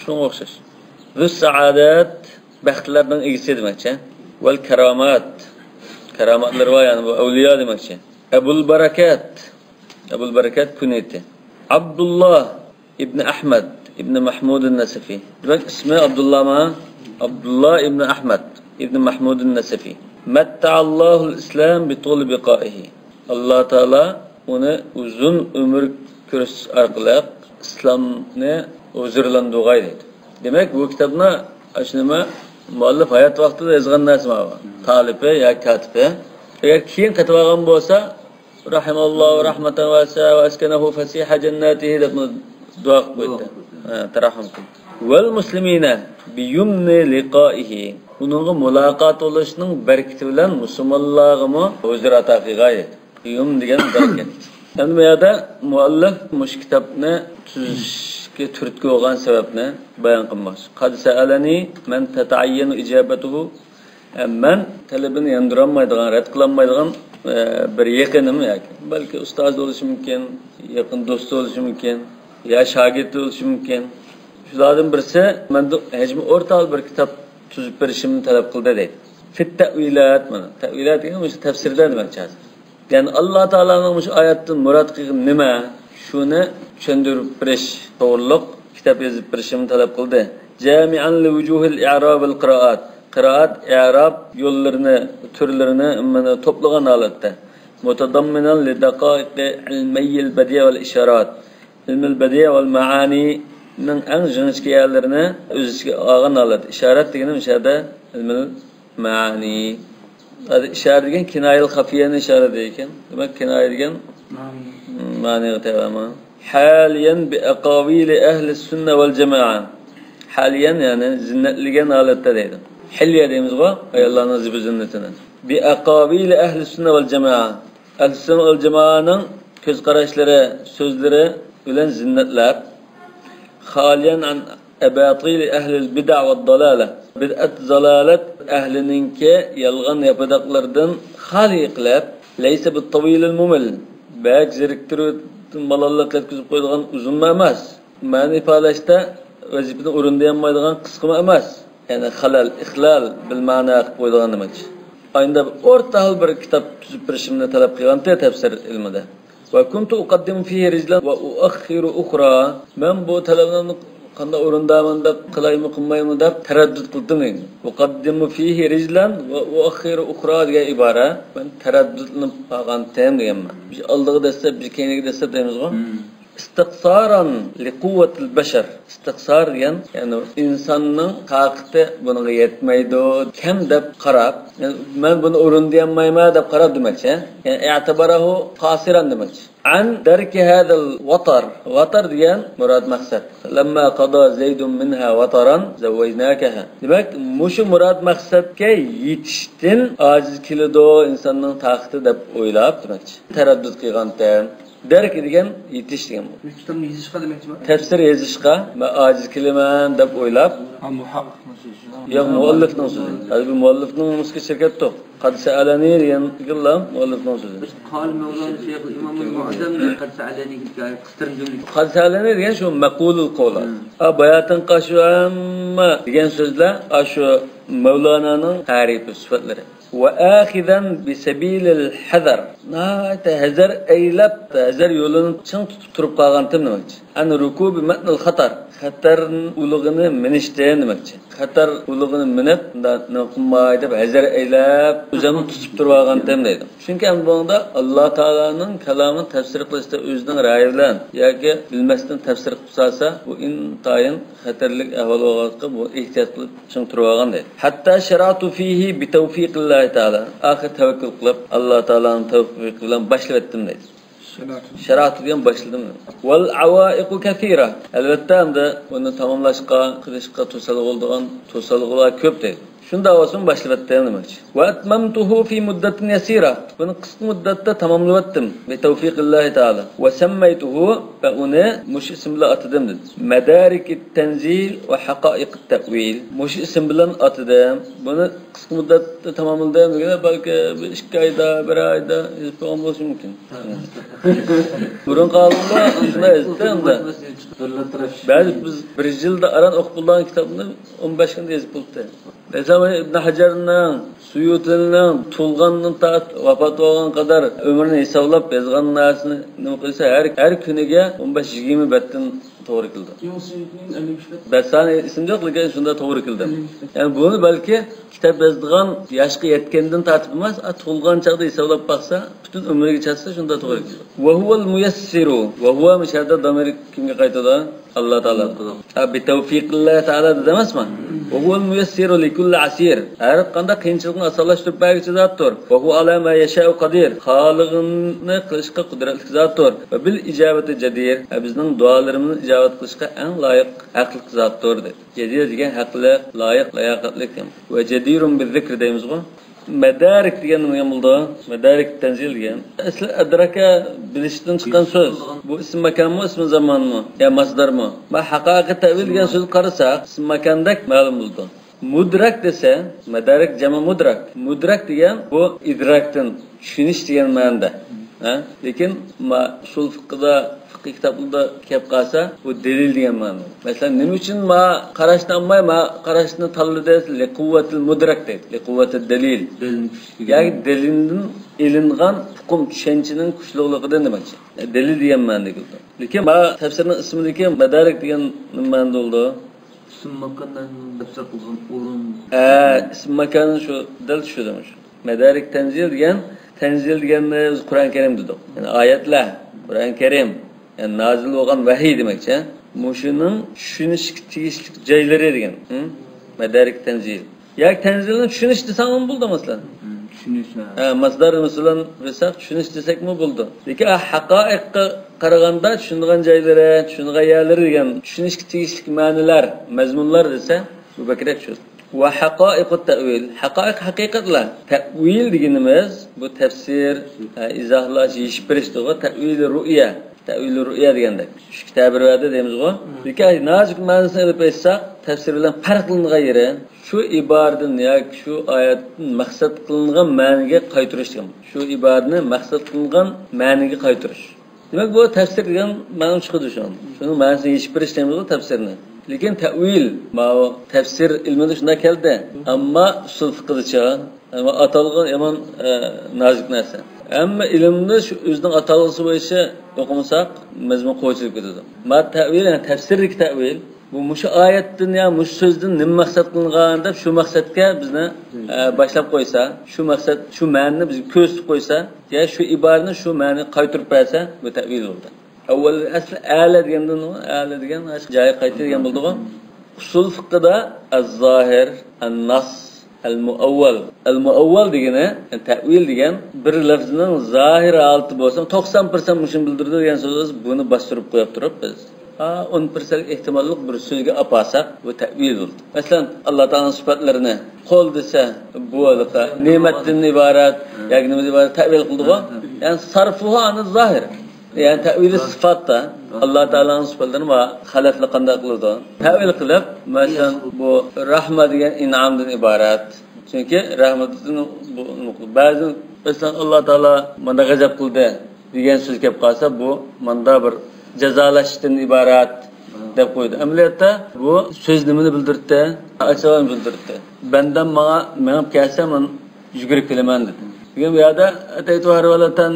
شۇنىڭغا ئوخشاش. ذۇ سائادات، بەختلەرنىڭ ئىگىسى دېمەكچى. ۋەل كارامات، كاراماتلىرى بار، يەنى بۇ ئەۋلىيا دېمەكچى. ئەبۇل بەرەكەت، ئەبۇل بەرەكەت كۇنيىتى. ئابدۇللا ئىبنى ئەھمەد ئىبنى مەھمۇدۇن نەسىفى. دېمەك، ئىسمى ئابدۇللاما؟ ئابدۇللا ئىبنى ئەھمەد ئىبنى مەھمۇدۇن نەسىفى. مەتتەئەللاھۇل ئىسلام بىتۇلى بىقائىھى. ئاللا تائالا ئۇنى ئۇزۇن ئۆمۈر كۆرسىتىش ئارقىلىق ئىسلامنى ھۇزۇرلاندۇرغاي دەيدۇ. دېمەك، بۇ كىتابنى ئاشۇ نېمە مۇئەللىپ ھايات ۋاقتىدا يازغان نەرسە ماۋۇ. تالىپى يا كاتىپى. ئەگەر كېيىن قېتىۋالغان بولسا، رەھىمەللاھۇ رەھمەتەن ۋاسىئە ۋە ئەسكەنەھۇ فەسىھە جەنناتىھى دەپ دۇئا قىلىپ قويدى. ھە، تەرەھەم قىلدى. ۋەل مۇسلىمىنە بىيۇمنى لىقائىھى. ئۇنىڭغا مۇلاقات بولۇشنىڭ بەرىكىتى بىلەن مۇسۇلمانلارغىمۇ ھۇزۇر ئاتا قىلغاي. بىيۇم دېگەن بەرىكەت. ئەمدى بۇ يەردە مۇئەللىپ مۇشۇ كىتابنى تۈزۈشكە تۈرتكە بولغان سەۋەبنى بايان قىلماقچى. قەد سەئەلەنى مەن تەتەئەييەنۇ ئىجابەتۇھۇ. ئە، مەن تەلىپىنى ياندۇرالمايدىغان، رەت قىلالمايدىغان، ئە، بىر يېقىنىم ياكى بەلكى ئۇستازى بولۇشى مۇمكىن، يېقىن دوستى بولۇشى مۇمكىن، يا شاگىرتى بولۇشى مۇمكىن. شۇلاردىن بىرسى مەندىن ھەجمى ئورتا بىر كىتاب تۈزۈپ بېرىشىمنى تەلەپ قىلدى دەيدۇ. فىت تەئۋىلات، مانا تەئۋىلات دېگەن مۇشۇ تەپسىردە دېمەكچى ھازىر. يەنى ئاللا تائالانىڭ مۇشۇ ئايەتتىن مۇراد قىلغىنى نېمە؟ شۇنى چۈشەندۈرۈپ بېرىش توغرۇلۇق كىتاب يېزىپ بېرىشىمنى تەلەپ قىلدى. جامىئەن لىۋۇجۇھىل ئىئراب ۋەل قىرائات. قىرائەت، ئىئراب يوللىرىنى، تۈرلىرىنى مانا توپلىغان ھالەتتە. مۇتەدەممىنەن لىدەقائىقى ئىلمىيىل بەدىئە ۋەل ئىشارات. ئىلمىل بەدىئە ۋەل مەئانىنىڭ ئەڭ جىڭىچكە يەرلىرىنى ئۆز ئىچىگە ئالغان ھالەتتە. ئىشارات دېگىنىم مۇشۇ يەردە ئىلمىل مەئانى. ھازىر ئىشارە دېگەن كىنايىل خەفىيەنى ئىشارە دەيدىكەن. دېمەك، كىنايە دېگەن مەنى. مم، مەنىگە تەۋەما. حالىيەن بىئەقاۋىلى ئەھلى سۈننە ۋەل جەمائە. ھالىيەن، يەنى زىننەتلىگەن ھالەتتە دەيدۇ. ھىليە دەيمىزغۇ، ئاياللارنىڭ زىبۇ زىننىتىنى. بىئەقاۋىلى ئەھلى سۈننە ۋەل جەمائە. ئەھلى سۈننە ۋەل جەمائەنىڭ كۆز قاراشلىرى، سۆزلىرى بىلەن زىننەتلەپ. خالىيەن ئەن ئەباتىلى ئەھلىل بىدە ۋەد دالالە. بىدئەت، زالالەت ئەھلىنىڭكى يالغان ياپىداقلىرىدىن خالىي قىلىپ، لەيسە بىتتاۋىلىل مۇمىل. بەك زېرىكتۈرۈپ، مالاللىق يەتكۈزۈپ قويىدىغان ئۇزۇنمۇ ئەمەس. مەنە ئىپادىلەشتە ۋەزىپىنى ئورۇندىيالمايدىغان قىسقىمۇ ئەمەس. يەنى خەلەل، ئىخلال بىل مەنا قىلىپ قويىدىغان دېمەكچى. ئاينىدا بىر ئورتا ھال بىر كىتاب تۈزۈپ بېرىشىمنى تەلەپ قىلغانتى تەپسىر ئىلمىدە. وكنت أقدم فيه رجلا وأؤخر أخرى. مەن بۇ تەلەپنى قانداق ئورۇندايمەن دەپ، قىلايمۇ قىلمايمۇ دەپ تەرەددۇت قىلدىم دەيدۇ. أقدم فيه رجلا وأؤخر أخرى دېگەن ئىبارە. مەن تەرەددۇتلىنىپ قالغانتىم دېگەنمەن. بىر ئالدىغا دەسسەپ، بىر كەينىگە دەسسەپ دەيمىزغۇ. مم. استقصارا لقوة البشر. ئىستىقسار دېگەن، يەنى ئىنساننىڭ تاقىتى بۇنىڭغا يەتمەيدۇ، كەم دەپ قاراپ، يەنى مەن بۇنى ئورۇندىيالمايمەن دەپ قاراپ دېمەكچى. يەنى اعتبره قاصرا دېمەكچى. عن درك هذا الوطر. ۋاتار دېگەن مۇراد مەقسەت. لما قضى زيد منها وطرا زوجناكها. دېمەك، مۇشۇ مۇراد مەقسەتكە يېتىشتىن ئاجىز كېلىدۇ ئىنساننىڭ تاقىتى دەپ ئويلاپ دېمەكچى. تەرەددۇت قىلغانتىم. دەرك دېگەن يېتىش دېگەن بۇ. بۇ كىتابنى يېزىشقا دېمەكچىما؟ تەپسىر يېزىشقا مەن ئاجىز كېلىمەن دەپ ئويلاپ. ھا، مۇھەققىقنىڭ سۆزى. ياق، مۇئەللىپنىڭ سۆزى. ھازىر بۇ مۇئەللىپنىڭ نېمىسىگە چىرىپ كەتتۇق. قەد سەئەلەنى دېگەن فىكىرلا مۇئەللىپنىڭ سۆزى. قال مەۋلانا شەيخۇل ئىمامۇل مۇئەززەم دەپ قەد سەئەلەنى قىستۇرما جۈملە. قەد سەئەلەنى دېگەن شۇ مەقۇلۇل قول. ھە. ئا، باياتىنقى شۇ ھەممە دېگەن سۆزلەر، ئا، شۇ مەۋلانانىڭ تەرىپى، سۈپەتلىرى. وآخذا بسبيل الحذر. ناھايىتى ھەزەر ئەيلەپ، ھەزەر يولىنى چىڭ تۇتۇپ تۇرۇپ قالغانتىم دېمەكچى. عن ركوب متن الخطر. خەتەر ئۇلىغىنى مىنىشتىن دېمەكچى. خەتەر ئۇلىغىنى مىنىپ، مۇنداق نېمە قىلماي دەپ ھەزەر ئەيلەپ، ئۆزۈمنى تۇتۇپ تۇرۇۋالغانتىم دەيدۇ. چۈنكى ئەمدى بۇنىڭدا ئاللا تائالانىڭ كالامىنى تەپسىر قىلىشتا ئۆزىنىڭ رەيى بىلەن ياكى بىلمەستىن تەپسىر قىلىپ سالسا، بۇ ئىنتايىن خەتەرلىك ئەھۋال بولغانلىققا بۇ ئېھتىيات قىلىپ چىڭ تۇرۇۋالغان دەيدۇ. حتى شرعت فيه بتوفيق الله تعالى. ئاخىر تەۋەككۈل قىلىپ، ئاللا تائالانىڭ تەۋپىقى بىلەن باشلىۋەتتىم دەيدۇ. شرعت دېگەن باشلىدىم. والعوائق كثيرة. ئەلۋەتتە، ئەمدى ئۇنى تاماملاشقا، قىلىشقا توسالغۇ بولىدىغان توسالغۇلار كۆپ دەيدۇ. شۇنداق بولسىمۇ باشلىۋەتتىم دېمەكچى. وأتممته في مدة يسيرة. بۇنى قىسقا مۇددەتتە تاماملىۋەتتىم. بتوفيق الله تعالى. وسميته، ۋە ئۇنى مۇشۇ ئىسىم بىلەن ئاتىدىم دېدى. مدارك التنزيل وحقائق التأويل. مۇشۇ ئىسىم بىلەن ئاتىدىم. بۇنى قىسقا مۇددەتتە تاماملىدىم دېگەندە، بەلكى بىر ئىككى ئايدا، بىر ئايدا يېزىپ قويغان بولۇشى مۇمكىن. بۇرۇنقى ئالىملار شۇنداق يېزىپتۇ ئەمدى. بەزى بىز بىر يىلدا ئاران ئوقۇپ بولىدىغان كىتابنى ئون بەش كۈندە يېزىپ بولدى. مەسىلەن، ئىبن ھەجەرنىڭ، سۇيۇتىنىڭ تۇغۇلغاندىن تارتىپ ۋاپات بولغان قەدەر ئۆمرىنى ھېسابلاپ يازغان نەرسىنى نېمە قىلسا، ھەر، ھەر كۈنىگە ئون بەش يىگىرمە بەتتىن توغرا كېلىدۇ. ئىمام سۇيۇتىنىڭ ئەللىك ئۈچ بەت. بەت سانى ئېسىمدە يوق، لېكىن شۇنداق توغرا كېلىدۇ. ئەللىك ئۈچ بەت. يەنى بۇنى بەلكى كىتاب يازىدىغان ياشقا يەتكەندىن تارتىپ ئەمەس، ئا، تۇغۇلغان چاغدا ھېسابلاپ باقسا، پۈتۈن ئۆمرىگە چاتسا شۇنداق توغرا كېلىدۇ. وهو الميسر. وهو مۇشۇ يەردە دامىر كىمگە قايتىدۇ؟ ئاللا تائالا. ھە، بتوفيق الله تعالى دېدى ئەمەسمۇ؟ وهو الميسر لكل عسير. ھەر قانداق قىيىنچىلىقنى ئاسانلاشتۇرۇپ بەرگۈچى زاتتۇر. وهو على ما يشاء قدير. خالىغىنىنى قىلىشقا قۇدرەتلىك زاتتۇر. وبالإجابة جدير. ھە، بىزنىڭ دۇئالىرىمىزنى ئىجابەت قىلىشقا ئەڭ لايىق، ھەقلىق زاتتۇر دېدى. جەدىر دېگەن ھەقلىق، لايىق، لاياقەتلىك دېگەن. وجدير بالذكر دەيمىزغۇ. مەدارىك دېگەن نېمە بولىدۇ؟ مەدارىك تەنزىل دېگەن. ئەسلى ئەدرەكە بىلىشتىن چىققان سۆز. بۇ ئىسىم ماكانمۇ، ئىسمى زامانمۇ؟ يا ماسدارمۇ؟ ما ھەقائىقىي تەۋىل دېگەن سۆزگە قارىساق، ئىسىم ماكاندەك مەلۇم بولىدۇ. مۇدرەك دېسە، مەدارىك جەمئى مۇدرەك. مۇدرەك دېگەن بۇ ئىدراكتىن، چۈشىنىش دېگەن مەنىدە. ھە؟ لېكىن ما ئۇسۇل فىقىدا، فىقىھ كىتابلىرىدا كەپ قالسا، بۇ دەلىل دېگەن مەنىدە. مەسىلەن، نېمە ئۈچۈن ما قاراشنى ئالماي، ما قاراشنى تاللىدى؟ لىقۇۋۋەتىل مۇدرەك دەيدۇ. لىقۇۋۋەتىل دەلىل. دەلىلنىڭ كۈچلۈكى. ياكى دەلىلدىن ئېلىنغان ئۇقۇم، چۈشەنچىنىڭ كۈچلۈكلۈكىدىن دېمەكچى. دەلىل دېگەن مەنىدە كېلىدۇ. لېكىن ما تەپسىرنىڭ ئىسمىدىكى مەدارىك دېگەن نېمە مەنىدە بولىدۇ؟ ئىسىم ماكاننى تەپسىر قىلغان ئورۇن. ھە، ئىسىم ماكان شۇ، دەل شۇ دېمەك شۇ. مەدارىك تەنزىل دېگەن، تەنزىل دېگەننى بىز قۇرئان كەرىم دېدۇق. يەنى ئايەتلەر، قۇرئان كەرىم، يەنى نازىل بولغان ۋەھىي دېمەكچى. مۇشۇنىڭ چۈشىنىشكە تېگىشلىك جايلىرى دېگەن. ھە؟ مەدارىك تەنزىل. ياكى تەنزىلنى چۈشىنىش دېسەڭمۇ بولىدۇ، مەسىلەن. ھە، چۈشىنىش، ھە. ھە، ماسدار، مەسىلەن، دېسەك، چۈشىنىش دېسەكمۇ بولىدۇ. لېكىن، ھە، ھەقائىققە قارىغاندا، چۈشىنىدىغان جايلىرى، چۈشىنىدىغان يەرلىرى دېگەن چۈشىنىشكە تېگىشلىك مەنىلەر، مەزمۇنلار دېسە، بۇ بەكرەك چۈشىدۇ. ۋە ھەقائىقۇت تەئۋىل. ھەقائىق ھەقىقەتلەر. تەئۋىل دېگىنىمىز بۇ تەپسىر، ھە، ئىزاھلاش، يېشىپ بېرىشتىغۇ. تەئۋىل رۇئيە. تەئۋىل رۇئيە دېگەندەك. چۈشكە تەبىر بەردى دەيمىزغۇ. لېكىن نازۇك مەنىسىنى ئېلىپ ئېيتساق، تەپسىر بىلەن پەرقلىنىدىغان يېرى، شۇ ئىبارىدىن ياكى شۇ ئايەتتىن مەقسەت قىلىنغان مەنىگە قايتۇرۇش دېگەن. شۇ ئىبارىنى مەقسەت قىلىنغان مەنىگە قايتۇرۇش. دېمەك، بۇ تەپسىر دېگەن مەنە چىقىدۇ شۇ. شۇنىڭ مەنىسىنى يېشىپ بېرىش دەيمىزغۇ تەپسىرنى. لېكىن تەئۋىل، ماۋۇ تەپسىر ئىلمىدا شۇنداق كەلدى. ئەمما ئۇسۇل فىقىدىچە، ئەمما ئاتالغۇ يامان، ئە، نازۇك نەرسە. ھەممە ئىلىمدە شۇ ئۆزىنىڭ ئاتالغۇسى بويىچە ئوقۇمىساق، مەزمۇن قوچۇلۇپ كېتىدۇ. ما تەئۋىل، يەنى تەپسىردىكى تەئۋىل، بۇ مۇشۇ ئايەتتىن يا مۇشۇ سۆزدىن نېمە مەقسەت قىلىنغان دەپ شۇ مەقسەتكە بىزنى، ئە، باشلاپ قويسا، شۇ مەقسەت، شۇ مەنىنى بىزگە كۆرسىتىپ قويسا، يا شۇ ئىبارىنى، شۇ مەنىنى قايتۇرۇپ بەرسە، بۇ تەئۋىل بولدى. ئەۋۋەل ئەسلى ئەلە دېگەندىن، ئەلە دېگەن جايى قايتا دېگەن بولىدىغۇ. ئۇسۇل فىقىدا ئەز-زاھىر، ئەن-ناس، ئەل-مۇئەۋۋەل. ئەل-مۇئەۋۋەل دېگىنى، يەنى تەئۋىل دېگەن بىر لەفزنىڭ زاھىر ھالىتى بولسا، توقسان پىرسەنت مۇشۇنى بىلدۈرىدۇ دېگەن سۆز، بۇنى باستۇرۇپ قويۇپ تۇرۇپ بىز، ھا، ئون پىرسەنت ئېھتىماللىق بىر سۆزگە ئاپارساق، بۇ تەئۋىل بولدى. مەسىلەن، ئاللا تائالانىڭ سۈپەتلىرىنى قول دېسە، بۇ ھېلىقى نېمەتتىن ئىبارەت ياكى نېمىدىن ئىبارەت تەئۋىل قىلدىغۇ. يەنى سەرفۇھۇ ئەنىز-زاھىر. يەنى تەئۋىلى سىفاتتا ئاللا تائالانىڭ سۈپەتلىرىنى ۋە خەلەفلەر قانداق قىلىدۇ؟ تەئۋىل قىلىپ، مەسىلەن، بۇ رەھمە دېگەن ئىنئامدىن ئىبارەت. چۈنكى رەھمەتتىن بۇ، بەزى، مەسىلەن، ئاللا تائالا مانا غەزەپ قىلدى دېگەن سۆز كەپ قالسا، بۇ ماندا بىر جازالاشتىن ئىبارەت دەپ قويدى. ئەمەلىيەتتە بۇ سۆز نېمىنى بىلدۈرتتى؟ ئاچىغان بىلدۈرتتى. بەندەم ماڭا مېڭىپ كەلسە، مەن يۈگۈرۈپ كېلىمەن دېدى. بۈگۈن بۇ يەردە ئەتەيتۇ ھەرۋەلەتەن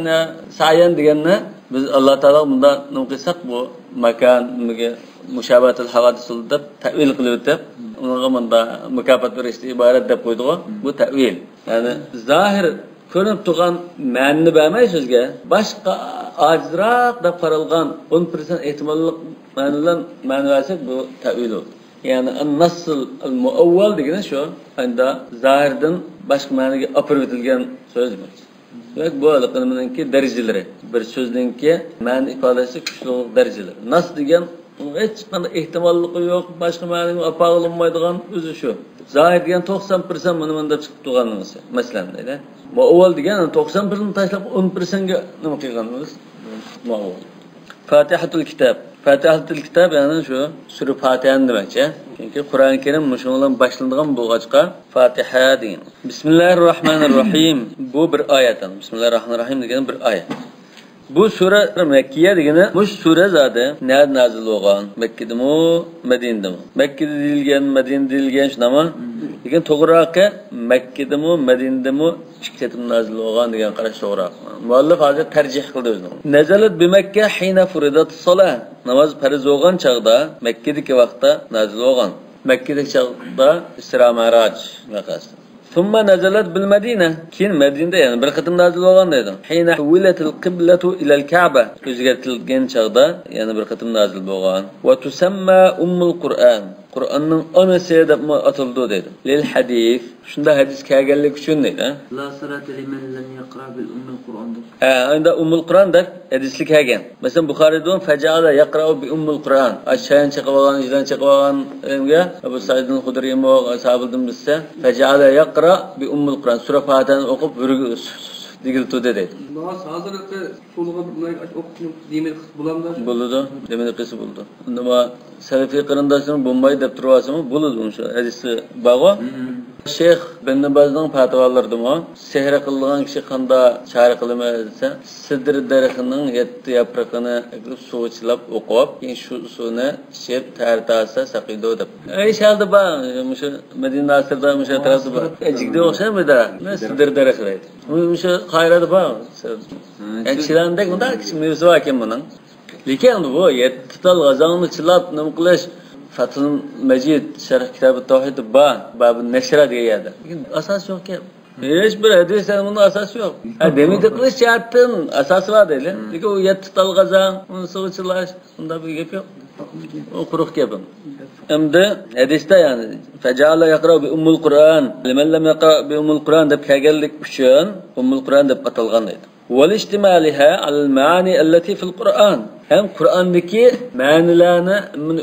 سەئيەن دېگەننى بىز ئاللا تائالاغا مۇنداق نېمە قىلساق، بۇ ماكان، نېمىگە، مۇشابەتۇل ھاۋادىس دەپ تەئۋىل قىلىۋېتىپ، ئۇنىڭغا مۇندا مۇكاپات بېرىشتىن ئىبارەت دەپ قويدىغۇ. بۇ تەئۋىل. يەنى زاھىر كۆرۈنۈپ تۇرغان مەنىنى بەرمەي سۆزگە، باشقا ئاجىزراق دەپ قارالغان ئون پىرسەنت ئېھتىماللىق مەنىلەر مەنە بەرسەك، بۇ تەئۋىل بولىدۇ. يەنى ئەن-نەسسۇل مۇئەۋۋەل دېگىنى شۇ، ئەمدى زاھىردىن باشقا مەنىگە ئاپىرىۋېتىلگەن سۆز دېمەكچى. دېمەك، بۇ ھېلىقى نېمىنىڭكى دەرىجىلىرى. بىر سۆزنىڭكى مەنە ئىپادىلەشتە كۈچلۈك دەرىجىلىرى. نەسس دېگەن ھېچقانداق ئېھتىماللىقى يوق، باشقا مەنىگە ئاپارغىلى بولمايدىغان ئۆزى شۇ. زاھىر دېگەن توقسان پىرسەنت مانا مانا دەپ چىقىپ تۇرغان نېمىسى. مەسىلەن، دەيلى. مۇئەۋۋەل دېگەن توقسان پىرسەنت تاشلاپ ئون پىرسەنتكە نېمە قىلغان بىز؟ مۇئەۋۋەل. فاتىھەتۇل كىتاب. فاتىھەتۇل كىتاب، يەنى شۇ سۈرە فاتىھەنى دېمەكچى. چۈنكى قۇرئان كەرىم مۇشۇنىڭ بىلەن باشلىنىدىغان بولغاچقا، فاتىھە دېگەن. بىسمىللاھىر راھمانىر راھىم. بۇ بىر ئايەت. بىسمىللاھىر راھمانىر راھىم دېگەن بىر ئايەت. بۇ سۈرە مەككىيە دېگىنى، مۇشۇ سۈرە زادى نەدە نازىل بولغان؟ مەككىدىمۇ، مەدىنىدىمۇ؟ مەككىدە دېيىلگەن، مەدىنىدە دېيىلگەن، شۇنداقمۇ؟ لېكىن توغراقى مەككىدىمۇ، مەدىنىدىمۇ ئىككى قېتىم نازىل بولغان دېگەن قاراش توغرا. مۇئەللىپ ھازىر تەرجىھ قىلدى ئۆزىنىڭ. نەزەلەت بىمەككە ھىنە فۇرىدەتۇس سالا. ناماز پەرز بولغان چاغدا مەككىدىكى ۋاقىتتا نازىل بولغان. مەككىدىكى چاغدا ئىسرا مەراج ۋەقەسى. ثم نزلت بالمدينة. كېيىن مەدىنىدە يەنە بىر قېتىم نازىل بولغان دەيدۇ. حين حولت القبلة إلى الكعبة. ئۆزگەرتىلگەن چاغدا يەنە بىر قېتىم نازىل بولغان. وتسمى أم القرآن. قۇرئاننىڭ ئانىسى دەپمۇ ئاتىلىدۇ دەيدۇ. للحديث. شۇنداق ھەدىس كەلگەنلىكى ئۈچۈن دەيدۇ. لا صلاة لمن لم يقرأ بأم القرآن دەپ. ھە، ئەمدى ئۇممۇل قۇرئان دەپ ھەدىسلىك كەلگەن. مەسىلەن، بۇخارىدىن فجعل يقرأ بأم القرآن. ئاشۇ چايان چېقىۋالغان، ئىجلان چېقىۋالغان ئېلىمگە، ئەبۇ سەئىدىل خۇدرىيمۇ، ئەسھابىدىن بىرسى، فجعل يقرأ بأم القرآن. سۈرە فاتىھەنى ئوقۇپ، ھۈرۈگە دېگىلى تۇردى دەيدۇ. ناماز ھازىرقى ئۇسۇلىغا بىر ئوقۇشنى دېمەي قىلسا بولامدۇ؟ بولىدۇ، دېمەي قىلسا بولىدۇ. ئەمما سەلەفىي قېرىنداشلىرىم بولمايدۇ دەپ تۇرۇۋالسىمۇ بولىدۇ، مۇشۇ ھەدىسى بارغۇ. شەيخ بىن بازنىڭ پەتىۋالىرىدىمۇ، سېھىر قىلىدىغان كىشى قانداق چارە قىلىمىز دېسە، سىدىر دەرىخىنىڭ يەتتە ياپرىقىنى سۇغا چىلاپ ئوقۇپ، كېيىن شۇ سۇنى ئىچىپ تەھارەت ئالسا ساقىيىدۇ دەپ. ئەي، شەھەردە بار، مۇشۇ مەدىنە ناسىردا، مۇشۇ ئەتراپتا بار. ئەجىگدە ئوخشايمۇ دەرەخ؟ سىدىر دەرىخى دەيدۇ. مۇشۇ قاھىرەدە بار. يەنى چىلاندەك مۇنداق كىچىك مېۋىسى باركەن بۇنىڭ. لېكىن بۇ يەتتە تال غازاڭنى چىلاپ نېمە قىلىش، فەتھۇل مەجىد شەرھ كىتابى تەۋھىدتا بار، بابۇ نەشرا دېگەن يەردە. لېكىن ئاساسى يوق گەپ. ھېچ بىر ھەدىستە بۇنىڭ ئاساسى يوق. ھە، دېمەي قىلىش جەھەتتىن ئاساسى بار دەيلى. لېكىن ئۇ يەتتە تال غازاڭ، ئۇنى سۇغا چىلاش، ئۇنداق بىر گەپ يوق. ئۇ قۇرۇق گەپ. ئەمدى ھەدىستە يەنى فجعل يقرأ بأم القرآن لمن لم يقرأ بأم القرآن دەپ كەلگەنلىكى ئۈچۈن ئۇممۇل قۇرئان دەپ ئاتالغان دەيدۇ. ولاشتمالها على المعاني التي في القرآن. ھەم قۇرئاندىكى مەنىلەرنى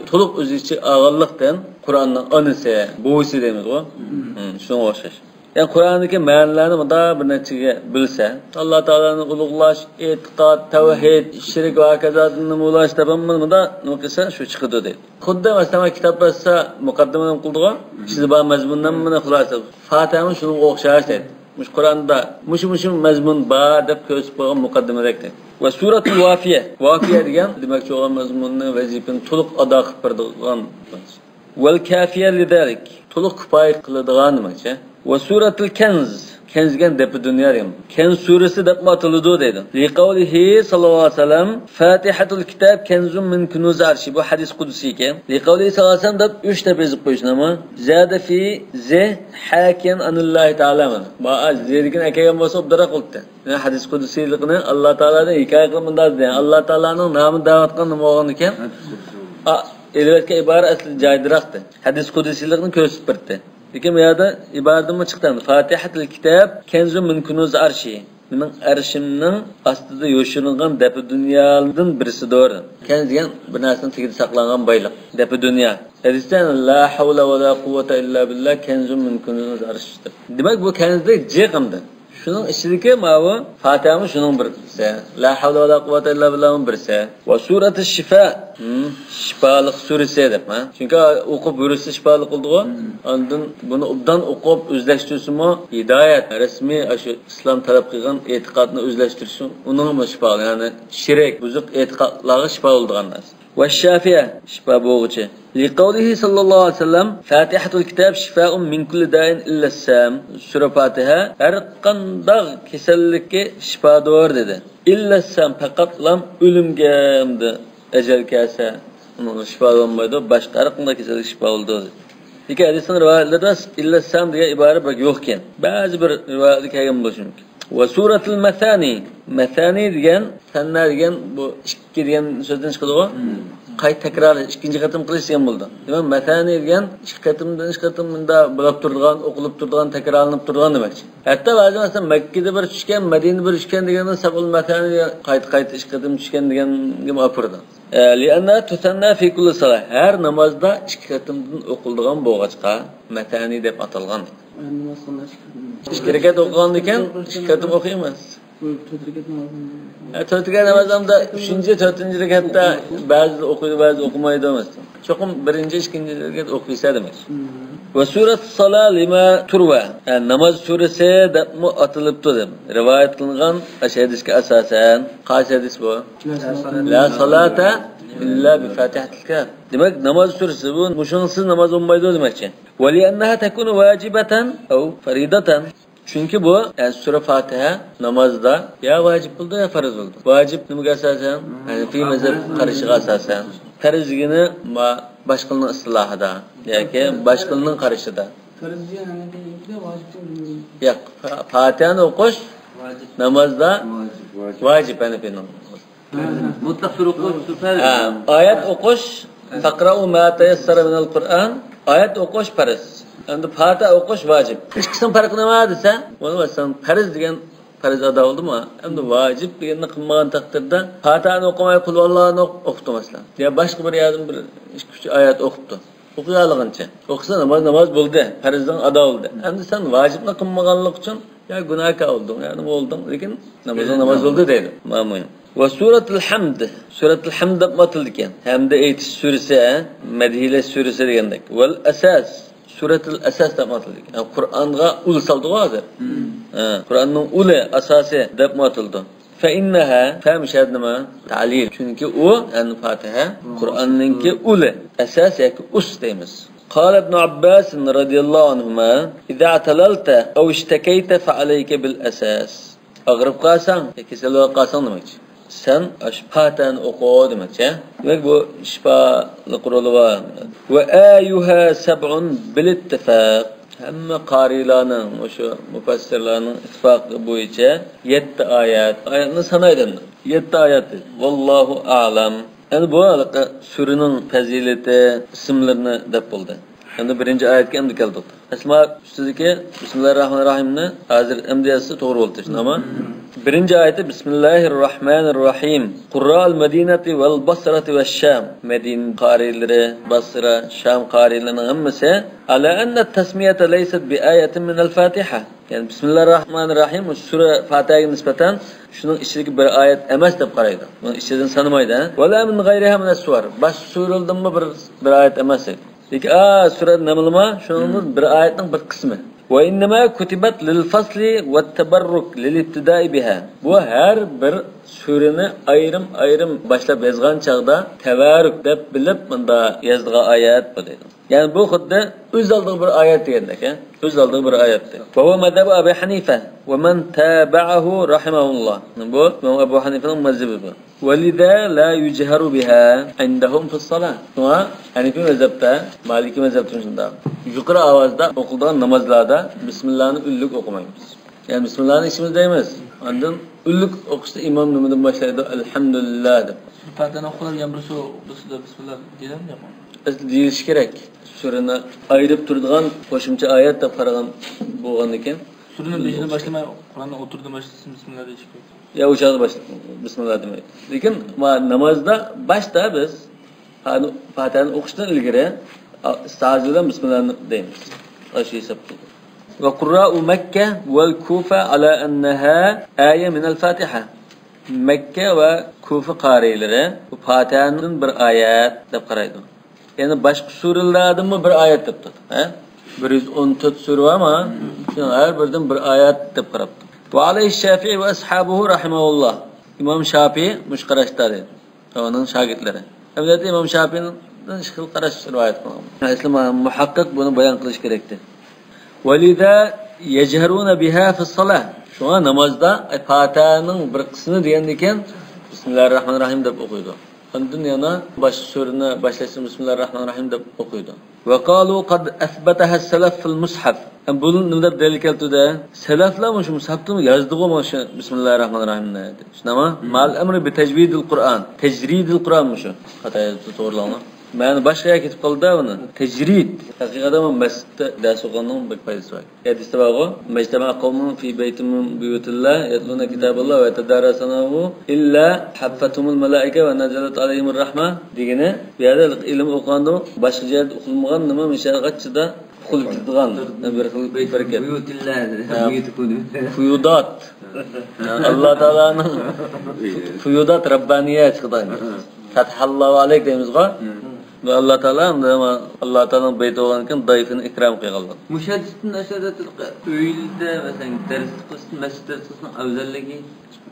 تولۇق ئۆز ئىچىگە ئالغانلىقتىن، قۇرئاننىڭ ئانىسى، بوۋىسى دەيمىزغۇ؟ ھىم، شۇنىڭغا ئوخشاش. يەنى قۇرئاندىكى مەنىلەرنى مۇنداق بىر نەچچىگە بۆلسە، ئاللا تائالانى ئۇلۇغلاش، ئېتىقاد، تەۋھىد، شىرك ۋە ھاكازادىن نېمە ئۇلاش دەپ ھەممىنى مۇنداق نېمە قىلسا، شۇ چىقىدۇ دەيدۇ. خۇددى مەسىلەن، كىتاب يازسا، مۇقەددىمە نېمە قىلىدىغۇ؟ ئىچىدە بار مەزمۇننى ھەممىنى خۇلاسە. فاتىھەمۇ شۇنىڭغا ئوخشاش دەيدۇ. مۇشۇ قۇرئاندا مۇشۇ، مۇشۇ مەزمۇن بار دەپ كۆرسىتىپ قويغان مۇقەددىمىدەك دەيدۇ. ۋە سۇرەتۇل ۋافىيە. ۋافىيە دېگەن، دېمەكچى بولغان مەزمۇننى، ۋەزىپىنى تولۇق ئادا قىلىپ بېرىدىغان. ۋەل كافىيە لىزالىك. تولۇق كۇپايە قىلىدىغان دېمەكچى. ۋە سۇرەتۇل كەنز. كەنز دېگەن دەپە دۇنيا دېگەن. كەنز سۈرىسى دەپمۇ ئاتىلىدۇ دەيدۇ. لىقەۋلىھى ساللاللاھۇ ئەلەيھى ۋەسەللەم، فاتىھەتۇل كىتاب كەنزۇم مىن كۇنۇزى ئەرشى. بۇ ھەدىس قۇدسىيكەن. لىقەۋلىھى ساللاللاھۇ ئەلەيھى ۋەسەللەم دەپ ئۈچ دەپ يېزىپ قويۇشنىمۇ؟ زادە فى زى ھاكىيەن ئەنىللاھى تەئالا مانا. ما زى دېگەن ئەكەلگەن بولسا ئوبدانراق بولاتتى. يەنى ھەدىس قۇدسىيلىقىنى ئاللا تائالادىن ھېكايە قىلىپ مۇنداق دېدى. ئاللا تائالانىڭ نامىنى دەۋاتقان نېمە بولغان ئىكەن؟ ئا، ئېلىۋەتكەن ئىبارە ئەسلى جايىدىراقتى. ھەدىس قۇدسىيلىقنى كۆرسىتىپ بەردى. لېكىن بۇ يەردە ئىبارىدىنمۇ چىقتى. فاتىھەتىل كىتاب كەنزۇ مىن كۇنۇزى ئەرشى. مېنىڭ ئەرشىمنىڭ ئاستىدا يوشۇرۇنغان دەپە دۇنيالىدىن بىرسىدۇر. كەنز دېگەن بىر نەرسىنىڭ تېگىدە ساقلانغان بايلىق. دەپە دۇنيا. ھەدىستە لا ھەۋلە ۋە لا قۇۋۋەتە ئىللا بىللا كەنزۇن مىن كۇنۇزىل ئەرش دەپ. دېمەك، بۇ كەنزدەك جىق ئەمدى. شۇنىڭ ئىچىدىكى ماۋۇ فاتىھەمۇ شۇنىڭ بىرسى. لا ھەۋلە ۋە لا قۇۋۋەتە ئىللا بىللانىڭ بىرسى. ۋە سۇرەتى شىفا. ھىم، شىپالىق سۈرىسى دەپ، ھە؟ چۈنكى ئوقۇپ ھۆرىسى شىپالىق بولىدىغۇ. ئاندىن بۇنى ئوبدان ئوقۇپ ئۆزلەشتۈرسىمۇ ھىدايەت، رەسمىي ئاشۇ ئىسلام تەلەپ قىلغان ئېتىقادنى ئۆزلەشتۈرسە ئۇنىڭمۇ شىپا، يەنى شىرك، بۇزۇق ئېتىقادلارغا شىپا بولىدىغان نەرسە. ۋە شافىيە، شىپا بولغۇچى. لىقەۋلىھى ساللاللاھۇ ئەلەيھى ۋەسەللەم، فاتىھەتۇل كىتاب شىفائۇن مىن كۇللى دائىن ئىللەسسام. سۈرە فاتىھە ھەر قانداق كېسەللىككە شىپادۇر دېدى. ئىللەسسام، پەقەتلام ئۆلۈمگە ئەمدى ئەجەل كەلسە، ئۇنىڭغا شىپا بولمايدۇ، باشقا ھەر قانداق كېسەللىككە شىپا بولىدۇ دېدى. لېكىن ھەدىسنىڭ رىۋايەتلىرىدە ئىللەسسام دېگەن ئىبارە بەك يوقكەن. بەزى بىر رىۋايەتلەردە كەلگەن بولۇشى مۇمكىن. ۋە سۇرەتۇل مەسانى. مەسانى دېگەن، سەننا دېگەن بۇ ئىككى دېگەن سۆزدىن چىقىدىغۇ. قايتا تەكرار، ئىككىنچى قېتىم قىلىش دېگەن بولىدۇ. دېمەك، مەسانى دېگەن ئىككى قېتىمدىن ئۈچ قېتىم مۇنداق بولاپ تۇرىدىغان، ئوقۇلۇپ تۇرىدىغان، تەكرارلىنىپ تۇرىدىغان دېمەكچى. ھەتتا بەزى مەسىلەن، مەككىدە بىر چۈشكەن، مەدىنىدە بىر چۈشكەن دېگەندە سەبئۇل مەسانى دېگەن قايتا-قايتا ئىككى قېتىم چۈشكەن دېگەنگىمۇ ئاپىرىدۇ. ئە، لىئەننەھا تۇسەننا فى كۇللى سالاھ. ھەر نامازدا ئىككى قېتىمدىن ئوقۇلىدىغان بولغاچقا، مەسانى دەپ ئاتالغان. ھەر ناماز ساندا ئىككى قېتىم. ئىككى رەكەت ئوقۇغاندىكىن ئىككى قېتىم ئوقۇيمىز. تۆت رەكەت ناماز. ھە، تۆت رەكەت ناماز ھەمدە ئۈچىنچى، تۆتىنچى رەكەتتە بەزىدە ئوقۇيدۇ، بەزىدە ئوقۇمايدۇ. چوقۇم بىرىنچى، ئىككىنچى رەكەت ئوقۇيسا دېمەك. ۋە سۇرەت سالا لىما تۇرۋە. ھە، ناماز سۈرىسى دەپمۇ ئاتىلىپتۇ دەپ رىۋايەت قىلىنغان ئاشۇ ھەدىسكە ئاساسەن. قايسى ھەدىس بۇ؟ لا سالاتا ئىللا بىفاتىھەتىل كىتاب. دېمەك، ناماز سۈرىسى بۇ، مۇشۇنىڭسىز ناماز بولمايدۇ دېمەكچى. ۋە لىئەننەھا تەكۇنۇ ۋاجىبەتەن ئەۋ فەرىدەتەن. چۈنكى بۇ، يەنى سۈرە فاتىھە نامازدا يا ۋاجىپ بولىدۇ، يا پەرز بولىدۇ. ۋاجىپ نېمىگە ئاساسەن؟ ھەنەفىي مەزھەپ قارىشىغا ئاساسەن. پەرز دېگىنى ما-، باشقىلارنىڭ ئىستىلاھىدا ياكى باشقىلارنىڭ قارىشىدا. پەرز دېگەن ھەنەفىيدە، ۋاجىپ دېگەن ياق، فا-، فاتىھەنى ئوقۇش نامازدا ۋاجىپ، ۋاجىپ. ۋاجىپ ھەنەفىينىڭ. مۇتلەق سۈرە ئوقۇش پەرز. ھە، ئايەت ئوقۇش، فەقرەئۇ ما تەيەسسەرە مىنەل قۇرئان. ئايەت ئوقۇش پەرز. ئەمدى پاتىھە ئوقۇش ۋاجىپ. ئىككىسىنىڭ پەرقى نېمە دېسە، بۇنى مەسىلەن پەرز دېگەن پەرز ئادا بولدىمۇ؟ ئەمدى ۋاجىپ دېگەننى قىلمىغان تەقدىردە پاتىھەنى ئوقۇماي قۇلھۇۋاللاھنى ئوق-، ئوقۇپتۇ مەسىلەن. يا باشقا بىر يەردىن بىر ئىككى ئۈچ ئايەت ئوقۇپتۇ. ئوقۇيالىغىنىچە. ئوقۇسا ناماز، ناماز بولدى. پەرزىڭ ئادا بولدى. ئەمدى سەن ۋاجىپنى قىلمىغانلىق ئۈچۈن يا گۇناھكار بولدۇڭ، يا نېمە بولدۇڭ. لېكىن نامىزىڭ ناماز بولدى دەيدۇ. مامۇ. ۋە سۇرەتۇل ھەمد. سۇرەتۇل ھەمد دەپمۇ ئاتىلىدىكەن. ھەمدە ئېيتىش سۈرىسى، ھە؟ مەدھىيلەش سۈرىسى دېگەندەك. ۋەل ئەساس. سۇرەتۇل ئەساس دەپمۇ ئاتىلىدىكەن. يەنى قۇرئانغا ئۇل سالدىغۇ ھازىر. ھە، قۇرئاننىڭ ئۇلى، ئاساسى دەپمۇ ئاتىلىدۇ. فەئىننەھا، فە مۇشەددىمە، تەلىل. چۈنكى ئۇ، يەنى فاتىھە، قۇرئاننىڭكى ئۇلى، ئەساس ياكى ئۇس دەيمىز. قال ابن عباس رضي الله عنهما، إذا اعتللت أو اشتكيت فعليك بالأساس. ئاغرىپ قالساڭ، كېسەل بولۇپ قالساڭ دېمەكچى. سەن ئاشۇ پاتىھەنى ئوقۇ دېمەكچى. دېمەك، بۇ شىپالىق رولى بار. وآيها سبع بالاتفاق. ھەممە قارىيلارنىڭ، مۇشۇ مۇپەسسىرلارنىڭ ئىتتىپاقى بويىچە يەتتە ئايەت. ئايەتنى سانايلى ئەمدى. يەتتە ئايەت دېدى. ۋاللاھۇ ئەئلەم. ئەمدى بۇ ھېلىقى سۈرىنىڭ پەزىلىتى، ئىسىملىرىنى دەپ بولدى. ئەمدى بىرىنچى ئايەتكە ئەمدى كەلدۇق. ئەسما ئۈستىدىكى بىسمىللاھىرراھمانىرراھىمنى ھازىر ئەمدى يازسا توغرا بولىدۇ، شۇنداقمۇ؟ بىرىنچى ئايىتى بىسمىللاھىرراھمانىرراھىم. قۇررائۇل مەدىنەتى ۋەل بەسرەتى ۋەششام. مەدىنە قارىيلىرى، بەسرە، شام قارىيلىرىنىڭ ھەممىسى. ئەلا ئەننە تەسمىيەتە لەيسەت بىئايەتىن مىنەل فاتىھە. يەنى بىسمىللاھىرراھمانىرراھىم، سۈرە فاتىھەگە نىسبەتەن شۇنىڭ ئىچىدىكى بىر ئايەت ئەمەس دەپ قارايدۇ. بۇنىڭ ئىچىدىن سانىمايدۇ، ھە؟ ۋەلا مىن غەيرىھا مىنەس سۇۋەر. باشقا سۈرىلەردىنمۇ بىر، بىر ئايەت ئەمەس دەيدۇ. لېكىن، ئا، سۈرە نەملمۇ شۇنىڭدىن بىر ئايەتنىڭ بىر قىسمى. ۋە ئىننەما كۇتىبەت لىل فەسلى ۋەت تەبەررۇك لىل ئىبتىدائى بىھا. بۇ ھەر بىر سۈرىنى ئايرىم-ئايرىم باشلاپ يازغان چاغدا تەۋەررۈك دەپ بىلىپ مۇندا يازىدىغان ئايەت بۇ دەيدۇ. يەنى بۇ خۇددى ئۆز ئالدىغا بىر ئايەت دېگەندەك، ھە؟ ئۆز ئالدىغا بىر ئايەت دەيدۇ. وهو مذهب أبي حنيفة ومن تابعه رحمه الله. بۇ ئىمام ئەبۇ ھەنىفىنىڭ مەزھىپى بۇ. ولذا لا يجهر بها عندهم في الصلاة. شۇڭا ھەنىفىي مەزھەپتە، مالىكىي مەزھەپتە شۇنداق. يۇقىرى ئاۋازدا ئوقۇلىدىغان نامازلاردا بىسمىللانى ئۈنلۈك ئوقۇمايمىز. يەنى بىسمىللانى ئىچىمىزدە دەيمىز. ئاندىن ئۈنلۈك ئوقۇشتا ئىمام نېمىدىن باشلايدۇ؟ ئەلھەمدۇلىللا دەپ. پاتىھەنى ئوقۇغان يەنە بىرسى، بىرسىدە بىسمىللا دېيىلەمدۇ ياقمۇ؟ ئەسلى دېيىلىشى كېرەك. سۈرىنى ئايرىپ تۇرىدىغان قوشۇمچە ئايەت دەپ قارىغان بولغاندىكىن. سۈرىنى بېشىدىن باشلىماي، قۇرئاننى ئوتتۇرىدىن باشلىسىمۇ بىسمىللا دېيىش كېرەك. يا ئۇ چاغدا باش-، بىسمىللا دېمەيدۇ. لېكىن ما-، نامازدا باشتا بىز پا-، پاتىھەنى ئوقۇشتىن ئىلگىرى، ئا-، ئىستىئازە بىلەن بىسمىللانى دەيمىز. ئاشۇ ھېسابتا. وقراء مكة والكوفة على أنها آية من الفاتحة. مەككە ۋە كۇفا قارىيلىرى بۇ پاتىھەدىن بىر ئايەت دەپ قارايدۇ. يەنى باشقا سۈرىلەردىنمۇ بىر ئايەت دەپ تۇرىدۇ. ھە؟ بىر يۈز ئون تۆت سۈرە بارمۇ؟ شۇنىڭ ھەر بىرىدىن بىر ئايەت دەپ قاراپتۇ. وعليه الشافعي وأصحابه رحمه الله. ئىمام شافىئى مۇشۇ قاراشتا دەيدۇ. ئۇنىڭ شاگىرتلىرى. ئەمەلىيەتتە ئىمام شافىئىدىن ئىككى خىل قاراش رىۋايەت قىلغان. ئەسلى ما-، مۇھەققىق بۇنى بايان قىلىشى كېرەكتى. ولذا يجهرون بها في الصلاة. شۇڭا نامازدا، ئە، پاتىھەنىڭ بىر قىسمىنى دېگەندىكىن، بىسمىللاھىر راھمانىر راھىم دەپ ئوقۇيدۇ. ئاندىن يەنە باشقا سۈرىنى باشلاشتا بىسمىللاھىر راھمانىر راھىم دەپ ئوقۇيدۇ. وقالوا قد أثبتها السلف في المصحف. ھەم بۇ نېمە دەپ دەلىل كەلتۈردى؟ سەلەفلەر مۇشۇ مۇسھەفتىمۇ يازدىغۇ مۇشۇ بىسمىللاھىر راھمانىر راھىمنى. شۇنداقمۇ؟ مم. مع الأمر بتجريد القرآن. تەجرىدىل قۇرئان مۇشۇ. خاتا يازدى، توغرىلاڭلار. مەنە باشقا يەرگە كېتىپ قالدى بۇنى. تەجرىد. ھەقىقەتەن بۇ مەسچىتتە دەرس ئوقۇغاننىڭ بەك پايدىسى بار. ھەدىستە بارغۇ، ما اجتمع قوم في بيت من بيوت الله يتلون كتاب الله ويتدارسونه إلا حفتهم الملائكة ونزلت عليهم الرحمة دېگىنى، بۇ يەردە ئىلىم ئوقۇغاندا باشقا جايدا ئوقۇلمىغان نېمە مىشەلغاچچىدا ئوقۇلۇپ كېتىدىغان بىر خىل بەرىكەت. بيوت الله، ھە. بيوت كونو. فيوضات. ئاللا تائالانىڭ فيوضات ربانىيە چىقىدىغان. فتح الله عليك دەيمىزغۇ. بۇ ئاللا تائالا، ئاللا تائالانىڭ بەيتى بولغاندىكىن، زايىپنى ئىكرام قىلغانلار. مۇشۇ ھەدىستىن ئاشۇ ئۆيدە، مەسىلەن، دەرس قىلسا، مەسچىت دەرس قىلسىنىڭ ئەۋزەللىكى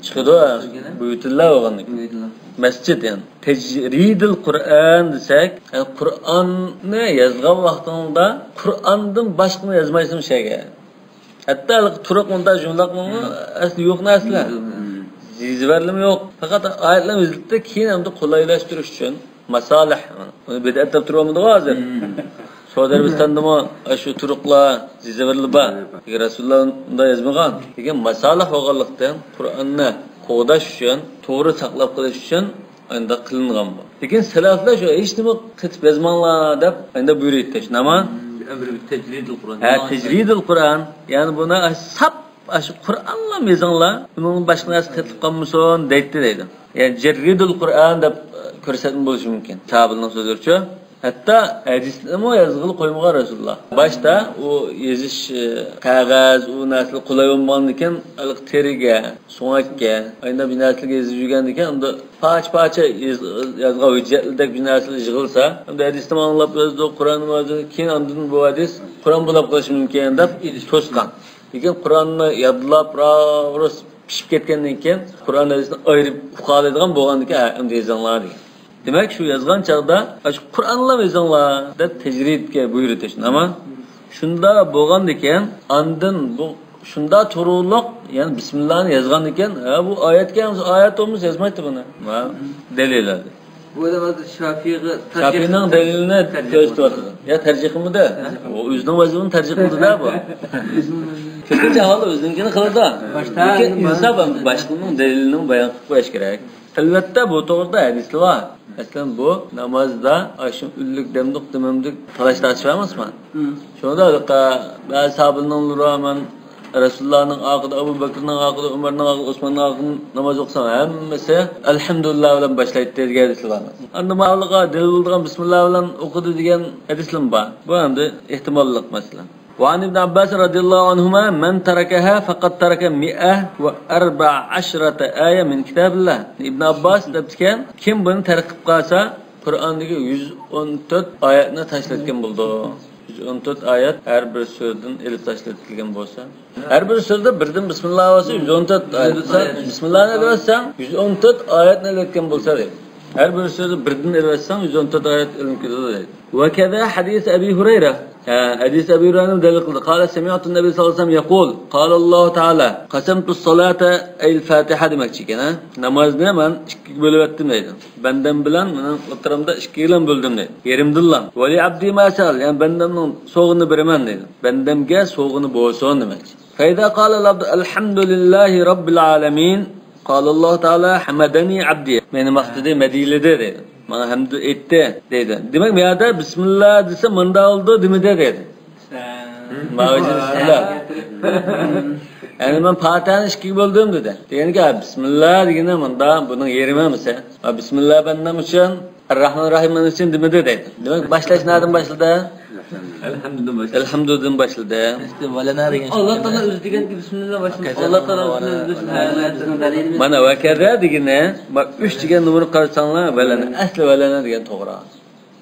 چىقىدۇ، ھە. بيوتۇللا بولغاندىكىن. بيوتۇللا. مەسچىت، يەنى. تەجرىدىل قۇرئان دېسەك، يەنى قۇرئاننى يازغان ۋاقتىڭدا قۇرئاندىن باشقىنى يازمايسەن شۇ يەرگە. ھەتتا ھېلىقى تۇرۇق مۇندا جۇملىقنىڭمۇ ئەسلى يوق نەرسىلەر. يېزىۋەرلىمۇ يوق. پەقەت ئايەتلەر يېزىلىپتۇ، كېيىن ئەمدى قولايلاشتۇرۇش ئۈچۈن ماسالىھ. ئۇنى بىدئەت دەپ تۇرۇۋالمىدىغۇ ھازىر. سعۇدى ئەرەبىستاندىمۇ ئاشۇ تۇرۇقلار، يېزىۋەرلەر بار. لېكىن رەسۇلۇللا ئۇنداق يازمىغان. لېكىن ماسالىھ بولغانلىقتىن، قۇرئاننى قوغداش ئۈچۈن، توغرا ساقلاپ قېلىش ئۈچۈن ئانداق قىلىنغان بۇ. لېكىن سەلەفلەر شۇ، ھېچنېمە قېتىپ يازماڭلار دەپ ئەندە بۇيرۇيتتى، شۇنداقمۇ؟ ھە، تەجرىدىل قۇرئان. يەنى بۇنى ساپ ئاشۇ قۇرئانلا يېزىڭلار، بۇنىڭ باشقا نەرسە قېتىلىپ قالمىسۇن دەيتتى دەيدۇ. يەنى جەررىدىل قۇرئان دەپ كۆرسەتمە بولۇشى مۇمكىن. ساھابىنىڭ سۆزلىرىچۇ. ھەتتا ھەدىسنىمۇ يازغىلى قويمىغان رەسۇلۇللا. باشتا ئۇ يېزىش، ئە، قەغەز، ئۇ نەرسىلەر قولاي بولمىغاندىكىن، ھېلىقى تېرىگە، سۆڭەككە، ئاينا بىر نەرسىلەرگە يېزىپ يۈرگەندىكىن، ئەمدى پارچە-پارچە يېز-، يازغان ھۆججەتلەردەك بىر نەرسىلەر يىغىلسا، ئەمدى ھەدىستىمۇ ئاڭلاپ يازدۇق، قۇرئاننى يازدۇق، كېيىن ئاندىن بۇ ھەدىس قۇرئان بولاپ قېلىشى مۇمكىن دەپ توسقان. لېكىن قۇرئاننى يادلاپ، راۋۇرۇس پىشىپ كەتكەندىن كېيىن، قۇرئان ھەدىسنى ئايرىپ ئۇقالايدىغان بولغاندىكىن، ھە، ئەمدى يېزىڭلار دېگەن. دېمەك، شۇ يازغان چاغدا ئاشۇ قۇرئانلا يېزىڭلار دەپ تەجرىدكە بۇيرۇتۇش، نېمە؟ شۇنداق بولغاندىكىن، ئاندىن بۇ شۇنداق تۇرۇقلۇق، يەنى بىسمىللانى يازغاندىكىن، ھە، بۇ ئايەتكە، ئايەت بولمىسا يازمايتتى بۇنى. ھە، دەلىل ھازىر. بۇ ئادەم ھازىر شافىيغا شافىينىڭ دەلىلىنى كۆرسىتىۋاتىدۇ. يا تەرجىھ قىلمىدى. ئۇ ئۆزىنىڭ ۋەزىپىنى تەرجىھ قىلدى-دە بۇ. كۆپىنچە ئەھۋالدا ئۆزىنىڭكىنى قىلىدۇ. لېكىن ئىنساپ ھەم باشقىنىڭ دەلىلىنى بايان قىلىپ قويۇش كېرەك. ئەلۋەتتە، بۇ توغرىدا ھەدىسلەر بار. مەسىلەن، بۇ نامازدا ئاشۇ ئۈنلۈك دەمدۇق، دېمەمدۇك تالاش-تارتىش بار ئەمەسمۇ؟ شۇنىڭدا بەزى ساھابىلەرنىڭ مەن رەسۇلۇللانىڭ ئارقىدا، ئەبۇ بەكرىنىڭ ئارقىدا، ئۆمەرنىڭ ئارقىدا، ئوسماننىڭ ئارقىدا ناماز ئوقۇسام، ھەممىسى ئەلھەمدۇلىللا بىلەن باشلايتتى دېگەن ھەدىسلەر بار. ئەمدى ماۋۇلارغا دەلىل بولىدىغان بىسمىللا بىلەن ئوقۇدى دېگەن ھەدىسلەرمۇ بار. بۇ ئەمدى ئېھتىماللىق مەسىلە. وعن ابن عباس رضي الله عنهما: من تركها فقد ترك مائة وأربع عشرة آية من كتاب الله. ئىبن ئابباس دەپتىكەن، كىم بۇنى تەرك قىلىپ قالسا، قۇرئاندىكى يۈز ئون تۆت ئايەتنى تاشلاتقان بولىدۇ. يۈز يۈز ئون تۆت ئايەت ھەر بىر سۈرىدىن ئېلىپ تاشلىۋېتىلگەن بولسا، ھەر بىر سۈرىدە بىردىن بىسمىللا بولسا، يۈز ئون تۆت ئايەت. بىسمىللانى ئېلىۋەتسەڭ، يۈز ئون تۆت ئايەتنى ئېلىۋەتكەن بولسا دەيدۇ. ھەر بىر سۈرىدە بىردىن ئېلىۋەتسەڭ، يۈز ئون تۆت ئايەت ئېلىنىپ كېتىدۇ دەيدۇ. وكذا حديث أبي هريرة. ھە، ھەدىس ئەبى ھۇرەيرەنى دەلىل قىلدى. قال سمعت النبي صلى الله عليه وسلم يقول، قال الله تعالى، قسمت الصلاة، أي الفاتحة دېمەكچى ئىكەن، ھە. نامازنى مەن ئىككىگە بۆلۈۋەتتىم دەيدۇ. بەندەم بىلەن مېنىڭ ئوتتۇرامدا ئىككىگىلا بۆلدۈم دەيدۇ. يېرىمدىنلا. ولعبدي ما سأل، يەنى بەندەمنىڭ سوغىنى بېرىمەن دەيدۇ. بەندەمگە سوغىنى بولسۇن دېمەكچى. فإذا قال العبد الحمد لله رب العالمين، قال الله تعالى حمدني عبدي. مېنى ماختىدى، مەدھىيلىدى دەيدۇ. ماڭا ھەمدۇ ئېيتتى دەيدۇ. دېمەك، بۇ يەردە بىسمىللا دېسە، مۇنداق بولدى دېمىدى دەيدۇ. ماۋۇ بىسمىللا. يەنى مەن پاتىھەنى ئىككىگە بۆلدۈم دېدى. دېگەنكى، ھە، بىسمىللا دېگىنى مۇنداق، بۇنىڭ يېرىمى ئەمىسە. ھە، بىسمىللا بەندەم ئۈچۈن، ئەرراھمان رەھىم مەن ئۈچۈن دېمىدى دەيدۇ. دېمەك، باشلاش نەدىن باشلىدى؟ ئەلھەمدۇدىن باشلىدى. ئەلھەمدۇدىن باشلىدى. ئىشتە ۋەلەنە دېگەن ئاللا تائالا ئۆزى دېگەنكى بىسمىللا باشلىدى. ئاللا تائالا ئۆزى دېگەن. مانا ۋەكەزە دېگىنى، ما ئۈچ دېگەن نومۇرنى قارىساڭلار، ۋەلەنە، ئەسلى ۋەلەنە دېگەن توغرا.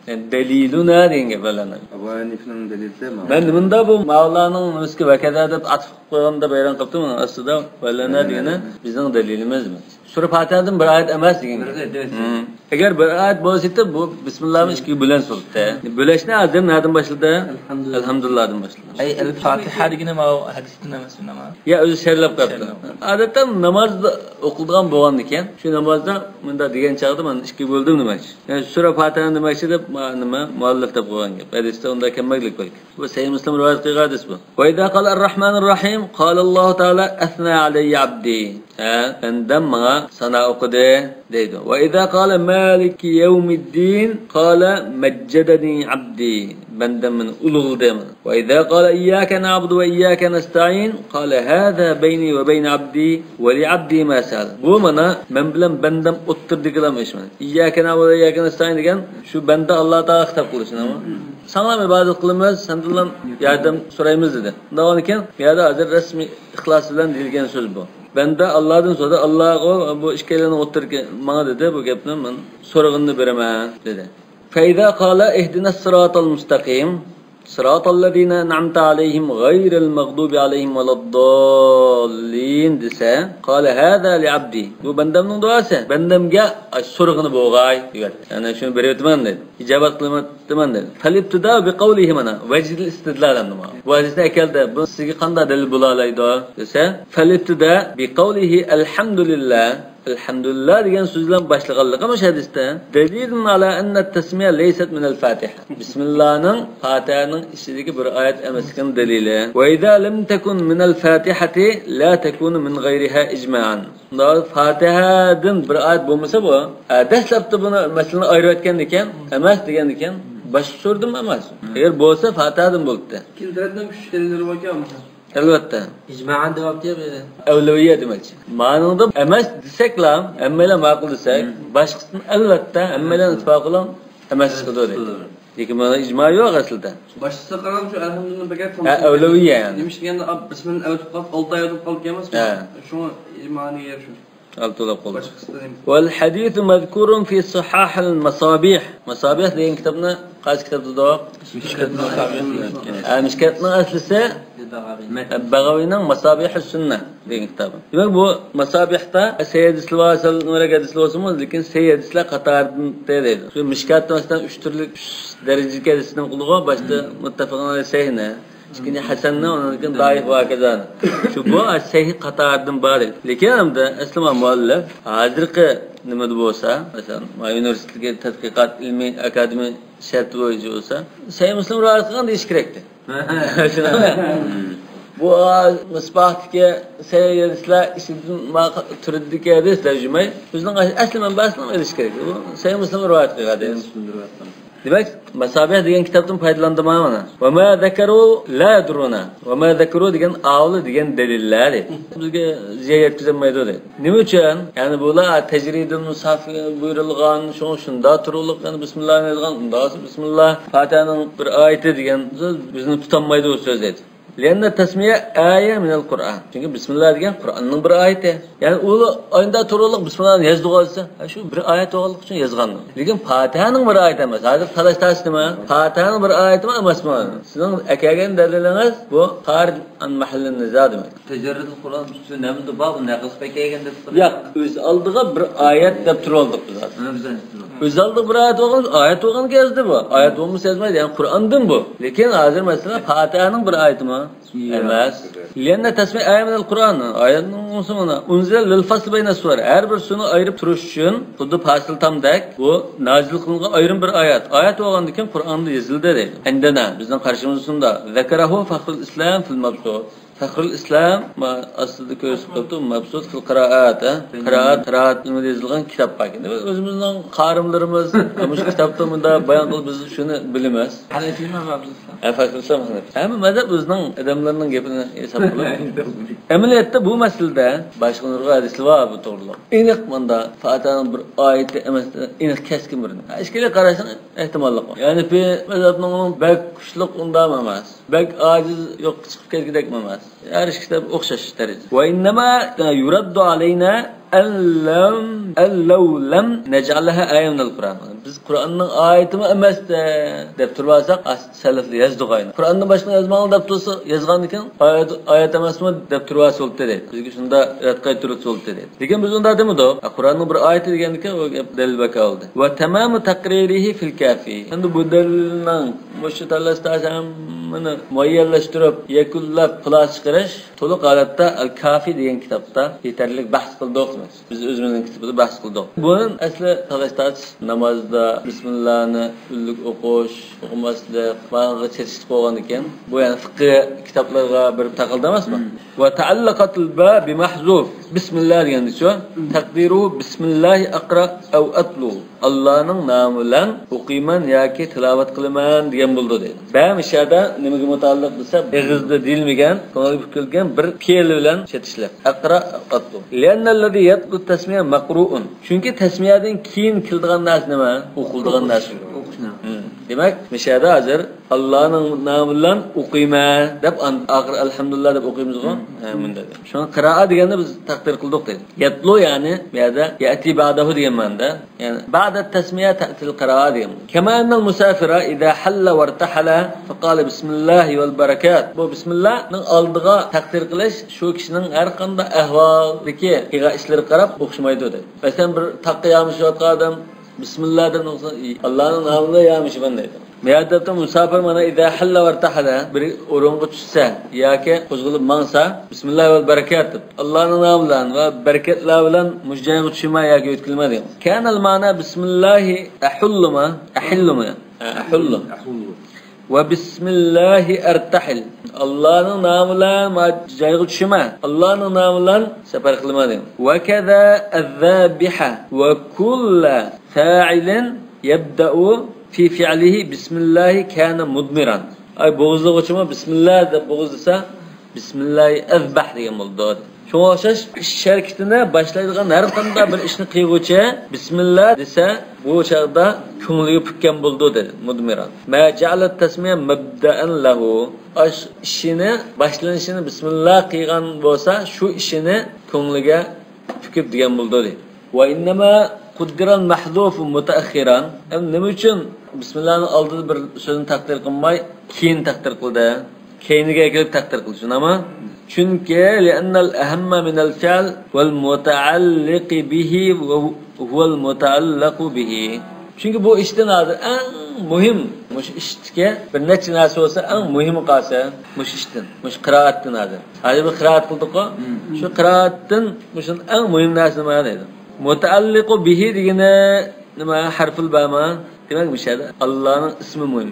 يەنى دەلىلۇنا دېگەن گەپ ۋەلەنە. ئەبۇ ھەنىفىنىڭ دەلىلى مەن مۇندا بۇ ماۋلانىڭ نېمىسىگە ۋەكەزە دەپ ئاتىپ قويغاندا ۋەيران قىلىپتۇ، مانا ئاستىدا ۋەلەنە دېگىنى بىزنىڭ دەلىلىمىز. سۈرە پاتىھەدىن بىر ئايەت ئەمەس دېگەن گەپ. بىر ئايەت ئەمەس. ھىم. ئەگەر بىر ئايەت بولسا، بۇ بىسمىللانى ئىككىگە بۆلەن سۈرەتتە. بۆلەشنى ھازىر نەدىن باشلىدى؟ ئەلھەمدۇلىللا. ئەلھەمدۇلىللادىن باشلىدى. ئەي ئەل فاتىھە دېگىنى ماۋۇ ھەدىستىن ئەمەسمۇ نېمە؟ يا، ئۆزى شەرھلەپ قويۇپتۇ. شەرھلەپ. ئادەتتە نامازدا ئوقۇلىدىغان بولغاندىكىن، شۇ نامازدا مۇنداق دېگەن چاغدا مانا ئىككىگە بۆلدۈم دېمەكچى. يەنى سۈرە پاتىھەنى دېمەكچى دەپ، ما-، نېمە، مۇئەللىپ دەپ قويغان گەپ. ھەدىستە ئۇنداق كەلمەكلىك بەلكى. بۇ سەھىھ مۇسلىم رىۋايەت قىلغان ھەدىس بۇ. وإذا قال الرحمن الرحيم، قال الله تعالى أثنى علي عبدي. ھە، بەندەم ماڭا سانا ئوقۇدى دەيدۇ. وإذا قال مالك يوم الدين، قال مجدني عبدي. بەندەم مېنى ئۇلۇغلىدى. وإذا قال إياك نعبد وإياك نستعين، قال هذا بيني وبين عبدي ولعبدي ما سأل. بۇ مانا مەن بىلەن بەندەم ئوتتۇرىدىكىلا ئىش مانا. إياك نعبد وإياك نستعين دېگەن شۇ بەندە ئاللا تائالا خىتاب قىلىشى. ساڭا ئىبادەت قىلىمىز، سەندىنلا ياردەم سورايمىز دېدى. ئۇنداق بولغاندىكىن، بۇ يەردە ھازىر رەسمىي ئىخلاس بىلەن دېيىلگەن سۆز بۇ. بەندە ئاللادىن سورىدى، ئاللا بۇ ئىككىيلەننىڭ ئوتتۇرىدىكى ماڭا دېدى، بۇ گەپنى مەن سورىغىنىنى بېرىمەن دېدى. فإذا قال اهدنا الصراط المستقيم، صراط الذين أنعمت عليهم غير المغضوب عليهم ولا الضالين دېسە، قال هذا لعبدي. بۇ بەندەمنىڭ دۇئاسى. بەندەمگە سورىغىنى بولغاي دېيىۋەتتى. يەنى شۇنى بېرىۋېتىمەن دېدى. ئىجابەت قىلىۋېتىمەن دېدى. فالابتداء بقوله مانا، وجه الاستدلال ئەمدى مانا. بۇ ھەدىسنى ئەكەلدى. بۇ سىزگە قانداق دەلىل بولالايدۇ دېسە، فالابتداء بقوله الحمد لله. ئەلھەمدۇلىللا دېگەن سۆز بىلەن باشلىغانلىقى مۇشۇ ھەدىستە. دليل على أن التسمية ليست من الفاتحة. بىسمىللانىڭ پاتىھەنىڭ ئىچىدىكى بىر ئايەت ئەمەسلىكىنىڭ دەلىلى. وإذا لم تكن من الفاتحة لا تكون من غيرها إجماعا. شۇنداق، پاتىھەدىن بىر ئايەت بولمىسا بۇ، ئە، دەسلەپتە بۇنى مەسىلىنى ئايرىۋەتكەندىكىن، ئەمەس دېگەندىكىن، باشقا سۈرىدىن ئەمەس. ئەگەر بولسا، پاتىھەدىن بولۇپتۇ. ئىككىنچى تەرەپنىڭ كۈچ دەلىللىرى باركەن. ئەلۋەتتە. ئىجمائەن دەۋاپتۇ يا بۇ يەردە. ئەۋلەۋىيە دېمەكچى. مانىڭدا ئەمەس دېسەكلا، ھەممەيلەن ماقۇل دېسەك، باشقىسىنى ئەلۋەتتە ھەممەيلەن ئىتتىپاق قىلىڭ ئەمەس چىقىدۇ دەيدۇ. لېكىن مانا ئىجما يوق ئەسلىدە. باشقىسىغا قارىغاندا شۇ ئەلھەمدۇلىللا بەكرەك ھە، ئەۋلەۋىيە يەنى. نېمىشقا دېگەندە، ئا، بىسمىللا ئەۋلەپ قالدى، ئالتە ئايەت بولۇپ قالدى ئەمەسمۇ؟ ھە. شۇڭا ئىجمانى يەر شۇ. ئالتە بولۇپ قالدى. باشقىسى نېمە؟ والحديث مذكور في صحاح المصابيح. ماسابىھ دېگەن كىتابنى قايسى كىتاب دېدۇق؟ مىشكاتنىڭ ماسابىھ. ھە، مىشكاتنىڭ ئەسلىسى بەغەۋىنىڭ ماسابىھ سۈننە دېگەن كىتابى. دېمەك، بۇ ماسابىھتا سەھىھ ھەدىسلەر بار، سەل نۇرەك ھەدىسلەر بولسىمۇ، لېكىن سەھىھ ھەدىسلەر قاتارىدا دەيدۇ. شۇ مىشكاتتا، مەسىلەن، ئۈچ تۈرلۈك، ئۈچ دەرىجىلىك ھەدىسنى قىلىدىغۇ، باشتا مۇتتەپىقۇن ئەلەيھ سەھىھنى، ئىككىنچى ھەسەننى، ئۇنىڭدىن كېيىن دائىف ۋە ھاكازا. شۇ بۇ سەھىھ قاتارىدىن بار ئىدى. لېكىن ئەمدى ئەسلى مۇئەللىپ ھازىرقى نېمىدە بولسا، مەسىلەن، ما ئۇنىۋېرسىتېتتىكى تەتقىقات، ئىلمىي ئاكادېمىيە شەرتى بويىچە بولسا، سەھىھ مۇسلىم رىۋايەت قىلغان دېيىش كېرەكتى. شۇنداقمۇ؟ بۇ مىسباھتىكى سەھىھ ھەدىسلەر ئىچىدىن ما تۈرىدىكى ھەدىس دەپ يۈرمەي، ئۆزىنىڭ ئەسلى مەنبەسىنى ئېلىش كېرەك. بۇ سەھىھ مۇسلىم رىۋايەت قىلغان ھەدىس. دېمەك، ماسابىھ دېگەن كىتابتىن پايدىلاندىم مانا. وما ذكروا لا يضرنا. وما ذكروا دېگەن ئاۋۇلا دېگەن دەلىللەر دەيدۇ. بىزگە زىيان يەتكۈزەلمەيدۇ دەيدۇ. نېمە ئۈچۈن؟ يەنى بۇلار تەجرىدىن مۇساپە بۇيرۇلغان، شۇڭا شۇنداق تۇرۇقلۇق، يەنى بىسمىللا دەيدىغان، ئۇنداق بىسمىللا، پاتىھەنىڭ بىر ئايىتى دېگەن سۆز بىزنى تۇتالمايدۇ بۇ سۆز دەيدۇ. لأن التسمية آية من القرآن. چۈنكى بىسمىللا دېگەن قۇرئاننىڭ بىر ئايىتى. يەنى ئۇ ئاينىدا تۇرۇلۇق بىسمىللانى يازدىغۇ دېسە، ھە، شۇ بىر ئايەت بولغانلىقى ئۈچۈن يازغان. لېكىن پاتىھەنىڭ بىر ئايىتى ئەمەس. ھازىر تالاش تارتىش نېمە؟ پاتىھەنىڭ بىر ئايىتىمۇ ئەمەسمۇ؟ سىزنىڭ ئەكەلگەن دەلىلىڭىز بۇ خارىج عن محل النزاع دېمەك. تەجەررۇدۇل قۇرئان ئۈستىدە نەمدە بار، بۇ نەقىل پەكەيگەن دەپ تۇرۇپ. ياق، ئۆز ئالدىغا بىر ئايەت دەپ تۇرۇۋالدۇق بىز ھازىر. ھە، بىز ئۆز ئالدىغا بىر ئايەت بولغان، ئايەت بولغانكى يازدى بۇ. ئايەت بولمىسا يازمايدۇ، يەنى قۇرئاندىن بۇ. لېكىن ھازىر مەسىلەن پاتىھەنىڭ بىر ئايىتىمۇ؟ ياق. ئەمەس. لأن التسمية آية من القرآن. ئايەتنىڭ ئۇنسى مانا. أنزل للفصل بين السور. ھەر بىر سۈرىنى ئايرىپ تۇرۇش ئۈچۈن خۇددى پاسىل تامدەك بۇ نازىل قىلىنغان ئايرىم بىر ئايەت. ئايەت بولغاندىن كېيىن قۇرئاندا يېزىلدى دەيدۇ. عندنا، بىزنىڭ قارىشىمىزدا شۇنداق. ذكره فخر الإسلام في المبسوط. فەخرۇل ئىسلام، ما-، ئاستىدا كۆرسىتىپ قويۇپتۇ، مەبسۇت فىل قىرائەت، ھە؟ قىرائەت، قىرائەت ئىلمىدا يېزىلغان كىتاب بار ئىكەن. ئۆزىمىزنىڭ قارىملىرىمىز مۇشۇ كىتابتا مۇنداق بايان قىلىپ، بىز شۇنى بىلىمىز. ھەنەفىيمۇ مەبسۇت ئىسلام؟ ھە، فەخرۇل ئىسلام ھەنەفىي. ھەممە مەزھەپ ئۆزىنىڭ ئادەملىرىنىڭ گېپىنى ھېساب قىلىپ. ئەمەلىيەتتە بۇ مەسىلىدە باشقا نۇرغۇن ھەدىسلەر بار بۇ توغرۇلۇق. ئېنىق مۇنداق، فاتىھەنىڭ بىر ئايىتى ئەمەس، ئېنىق كەسكىن بىر. ئىككىلى قاراشنىڭ ئېھتىماللىقى بار. ھەنەفىي مەزھەپنىڭ بەك كۈچلۈك ئۇندام ئەمەس. بەك ئاجىز، يوققا چىقىپ كەتكۈدەكمۇ ئەمەس. ھەر ئىككى كىتاب ئوخشاش دەرىجىدە. وإنما يرد علينا أن لم، أن لو لم نجعلها آية من القرآن. بىز قۇرئاننىڭ ئايىتىمۇ ئەمەس دەپ تۇرۇۋالساق، سەلەفلەر يازدۇق ئاينى. قۇرئاندىن باشقىنى يازماڭلار دەپ تۇرسا، يازغاندىكىن ئايەت، ئايەت ئەمەسمۇ دەپ تۇرۇۋالسا بولاتتى دەيدۇ. بىزگە شۇنداق رەت قايتۇرۇۋەتسە بولاتتى دەيدۇ. لېكىن بىز ئۇنداق دېمىدۇق. قۇرئاننىڭ بىر ئايىتى دېگەندىكىن ئۇ گەپ دەلىل بەكار بولدى. وتمام تقريره في الكافي. ئەمدى بۇ دەلىلنىڭ مۇشۇ تاللاشتا ھەممىنى مۇئەييەنلەشتۈرۈپ، يەكۈنلەپ، خۇلاسە چىقىرىش تولۇق ھالەتتە ئەل كافى دېگەن كىتابتا يېتەرلىك بەھس قىلدۇق دېمەكچى. بىز ئۆزىمىزنىڭ كىتابىدا بەھس قىلدۇق. بۇنىڭ ئەسلى تالاشتارتىش نامازدا بىسمىللانى ئۈنلۈك ئوقۇش، ئوقۇماسلىق، ماڭىغا چېتىشلىق بولغاندىكىن، بۇ يەنى فىقھى كىتابلارغا بىر تاقالدى ئەمەسمۇ؟ مم. وتعلقت الباء بمحذوف. بىسمىللا دېگەندىچۇ؟ مم. تقديره بسم الله أقرأ أو أتلو. ئاللانىڭ نامى بىلەن ئوقۇيمەن ياكى تىلاۋەت قىلىمەن دېگەن بولىدۇ دەيدۇ. بە مىشەدە نېمىگە مۇتەئەللىق دېسە، ئېغىزدا دېيىلمىگەن، كۆڭۈلگە پۈكۈلگەن بىر پېئىل بىلەن چېتىشلىق. ئەقرا، ئاتلۇ. لأن الذي يتلو التسمية مقروء. چۈنكى تەسمىيەدىن كېيىن كېلىدىغان نەرسە نېمە؟ ئوقۇلىدىغان نەرسە. ئوقۇش، نعم. مم. دېمەك، مىشەدە ھازىر ئاللانىڭ نامى بىلەن ئوقۇيمەن دەپ، ئان-، ئاخىرى ئەلھەمدۇلىللا دەپ ئوقۇيمىزغۇ؟ مم. ھە، مۇنداق. شۇڭا قىرائە دېگەننى بىز تەقدىر قىلدۇق دەيدۇ. يەتلۇ، يەنى بۇ يەردە يەتى بەئدەھۇ دېگەن مەنىدە. يەنى بعد التسمية تأتي القراءة دېگەن. كما أن المسافر إذا حل وارتحل فقال بسم الله والبركات. بۇ بىسمىللانىڭ ئالدىغا تەقدىر قىلىش شۇ كىشىنىڭ ھەر قانداق ئەھۋالدىكى قىلغان ئىشلىرىغا قاراپ ئوخشىمايدۇ دەيدۇ. مەسىلەن، بىر تاغقا يامىشىۋاتقان ئادەم بىسمىللا دەپ نۇقسان، ئاللانىڭ نامى بىلەن يامىشىمەن دەيدۇ. بۇ يەردە مۇساپىر مانا إذا حل وارتحل، بىر ئورۇنغا چۈشسە ياكى قوزغىلىپ ماڭسا، بىسمىللا ۋەل بەرىكات دەپ، ئاللانىڭ نامى بىلەن ۋە بەرىكەتلەر بىلەن مۇشۇ جايغا چۈشىمەن ياكى يۆتكىلىمەن دېگەن. كان المعنى بسم الله أحلما، أحلما، أحل. أحل. وبسم الله أرتحل. ئاللانىڭ نامى بىلەن ما جايغا چۈشىمەن. ئاللانىڭ نامى بىلەن سەپەر قىلىمەن دېگەن. وكذا الذابح وكل فاعل يبدأ في فعله بسم الله كان مضمرا. ئاي، بوغۇزلىغۇچىمۇ بىسمىللا دەپ بوغۇزلىسا، بىسمىللاھى ئەزبەھ دېگەن بولىدۇ. شۇڭا ئوخشاش ئىش ھەرىكىتىنى باشلايدىغان ھەر قانداق بىر ئىشنى قىلغۇچى بىسمىللا دېسە، بۇ چاغدا كۆڭلىگە پۈككەن بولىدۇ دېدى مۇدمىران. ما جەئەلەت تەسمىيە مەبدەئەن لەھۇ. ئاش ئىشىنى باشلىنىشىنى بىسمىللا قىلغان بولسا، شۇ ئىشىنى كۆڭلىگە پۈكۈپ دېگەن بولىدۇ دېدى. وإنما قدر المحذوف متأخرا. ئەمدى نېمە ئۈچۈن بىسمىللانىڭ ئالدىدا بىر سۆزنى تەقدىر قىلماي، كېيىن تەقدىر قىلدى؟ كەينىگە ئەكېلىپ تەقدىر قىلدى، شۇنداقمۇ؟ چۈنكى لأن الأهم من الفعل والمتعلق به هو المتعلق به. چۈنكى بۇ ئىشتىن ھازىر ئەڭ مۇھىم، مۇشۇ ئىشتىكى بىر نەچچە نەرسە بولسا، ئەڭ مۇھىمى قالسا، مۇشۇ ئىشتىن، مۇشۇ قىرائەتتىن ھازىر. ھازىر بىر قىرائەت قىلدۇققۇ؟ مم. شۇ قىرائەتتىن مۇشۇ ئەڭ مۇھىم نەرسە نېمە دەيدۇ؟ مۇتەئەللىقۇ بىھى دېگىنى نېمە؟ ھەرفۇل بەما؟ دېمەك، مۇشۇ يەردە ئاللانىڭ ئىسمى مۇھىم.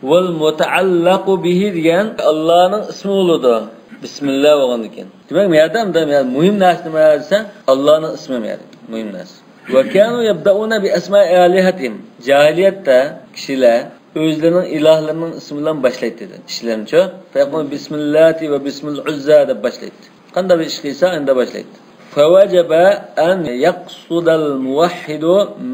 ۋەل مۇتەئەللەقۇ بىھى دېگەن ئاللانىڭ ئىسمى بولىدۇ. بىسمىللا بولغاندىن كېيىن. دېمەك، بۇ يەردە مۇنداق، مۇھىم نەرسە نېمە دېسە، ئاللانىڭ ئىسمى بۇ يەردە مۇھىم نەرسە. وكانوا يبدأون بأسماء آلهتهم. جاھىلىيەتتە كىشىلەر ئۆزلىرىنىڭ ئىلاھلىرىنىڭ ئىسمى بىلەن باشلايتتى ئىشلىرىنىچۇ. فيقولون بسم اللات وبسم العزى دەپ باشلايتتى. قانداق بىر ئىش قىلسا، ئەندە باشلايتتى. فوجب أن يقصد الموحد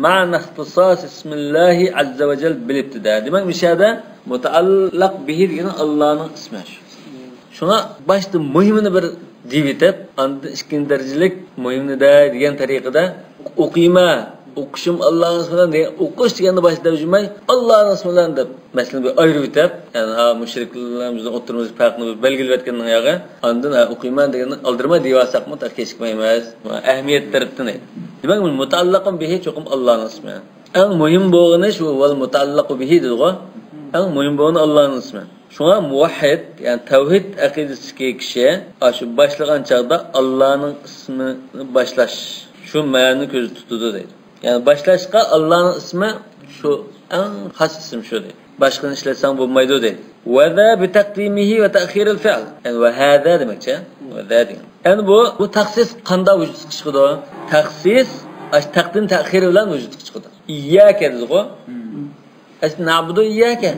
معنى اختصاص اسم الله عز وجل بالابتداء. دېمەك، مۇشۇ يەردە مۇتەئەللەق بىھى دېگىنى ئاللانىڭ ئىسمى شۇ. شۇڭا باشتا مۇھىمنى بىر دېيىۋېتىپ، ئاندىن ئىككىنچى دەرىجىلىك مۇھىمنى دەي دېگەن تەرىقىدە ئوقۇيمەن، ئوقۇشۇم ئاللانىڭ ئىسمى بىلەن دېگەن، ئوقۇش دېگەننى باشتا دەپ يۈرمەي، ئاللانىڭ ئىسمى بىلەن دەپ مەسىلىنى بىر ئايرىۋېتىپ، يەنى ھا مۇشرىكلار بىلەن بىزنىڭ ئوتتۇرىمىزدىكى پەرقنى بىر بەلگىلىۋەتكەننىڭ ياغى، ئاندىن ھا ئوقۇيمەن دېگەننى ئالدىرىماي دېيىۋالساقمۇ تېخى كېچىكمەيمىز. ئەھمىيەت تەرەپتىن ئېيت. دېمەك، مۇتەئەللىقۇن بىھى چوقۇم ئاللانىڭ ئىسمى. ئەڭ مۇھىم بولغىنى شۇ ۋەل مۇتەئەللىقۇ بىھى دېدىغۇ. ئەڭ مۇھىم بولغىنى ئاللانىڭ ئىسمى. شۇڭا مۇۋەھھىد، يەنى تەۋھىد ئەقىدىسىدىكى كىشى ئاشۇ باشلىغان چاغدا ئاللانىڭ ئىسمىنى باشلاش، شۇ مەنىنى كۆزدە تۇتىدۇ دەيدۇ. يەنى باشلاشقا ئاللانىڭ ئىسمى شۇ ئەڭ خاس ئىسىم شۇ دەيدۇ. باشقىنى ئىشلەتسەڭ بولمايدۇ دەيدۇ. ۋەزا بىتەقدىمىھى ۋە تەخىرىل فىئل. يەنى ۋە ھەزا دېمەكچى. ۋەزا دېگەن. يەنى بۇ، بۇ تەخسىس قاندا ۋۇجۇدقا چىقىدۇ؟ تەخسىس، ئاش تەقدىم تەخىر بىلەن ۋۇجۇدقا چىقىدۇ. ئىيياكە دېدىغۇ. ئەسلى نەبۇدۇ ئىيياكە.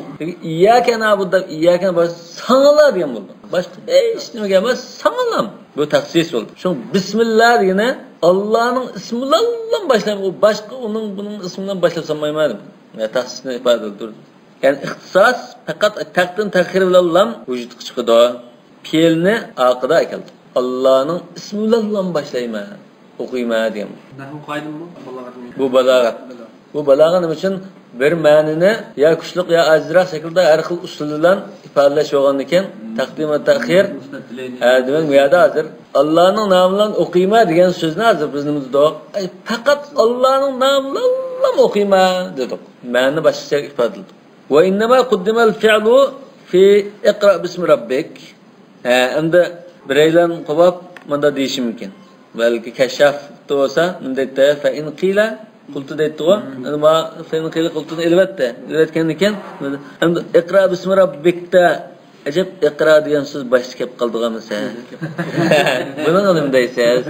ئىيياكە نەبۇدۇ دەپ ئىيياكە بار ساڭىلا دېگەن بولدى. باشقا ھېچ نېمىگە ئەمەس، ساڭىلا. بۇ تەخسىس بولدى. شۇڭا بىسمىللا دېگىنى ئاللانىڭ ئىسمى بىلەن باشلاپ، ئۇ باشقا ئۇنىڭ، بۇنىڭ ئىسمى بىلەن باشلاپ سالمايمەن. يا تەخسىسنى ئىپادىلەندۈردى. يەنى ئىختىساس پەقەت تەقدىم تەخىر بىلەنلا ۋۇجۇدقا چىقىدۇ. پېئىلنى ئارقىدا ئەكەلدى. ئاللانىڭ ئىسمى بىلەنلا باشلايمەن، ئوقۇيمەن دېگەن. نەھۋ قائىدىمۇ؟ بالاغەتمۇ؟ بۇ بالاغەت. بۇ بالاغەت نېمە ئۈچۈن؟ بىر مەنىنى يا كۈچلۈك يا ئازراق شەكىلدە ھەر خىل ئۇسۇل بىلەن ئىپادىلەش بولغاندىكىن، تەقدىم ۋە تەخىر. ھە، دېمەك، بۇ يەردە ھازىر ئاللانىڭ نامى بىلەن ئوقۇيمەن دېگەن سۆزنى ھازىر بىز نېمە دېدۇق؟ ئەي، پەقەت ئاللانىڭ نامى بىلەنلا ئوقۇيمەن دېدۇق. مەنىنى باشقىچە ئىپادىلىدۇق. وإنما قدم الفعل في اقرأ باسم ربك. ھە، ئەمدى بىرەيلەن قوباپ مۇنداق دېيىشى مۇمكىن. بەلكى كەششافتا بولسا نېمە دەيتتى؟ فإن قيل قلت دەيتتىغۇ. ئەمدى ما فإن قيل قلتنى ئېلىۋەتتى. ئېلىۋەتكەندىن كېيىن، ئەمدى اقرأ باسم ربكتا. ئەجەب، ئىقرا دېگەن سۆز باشتا كەپ قالىدىغان مەسىلە. بۇنىڭغا نېمە دەيسىز؟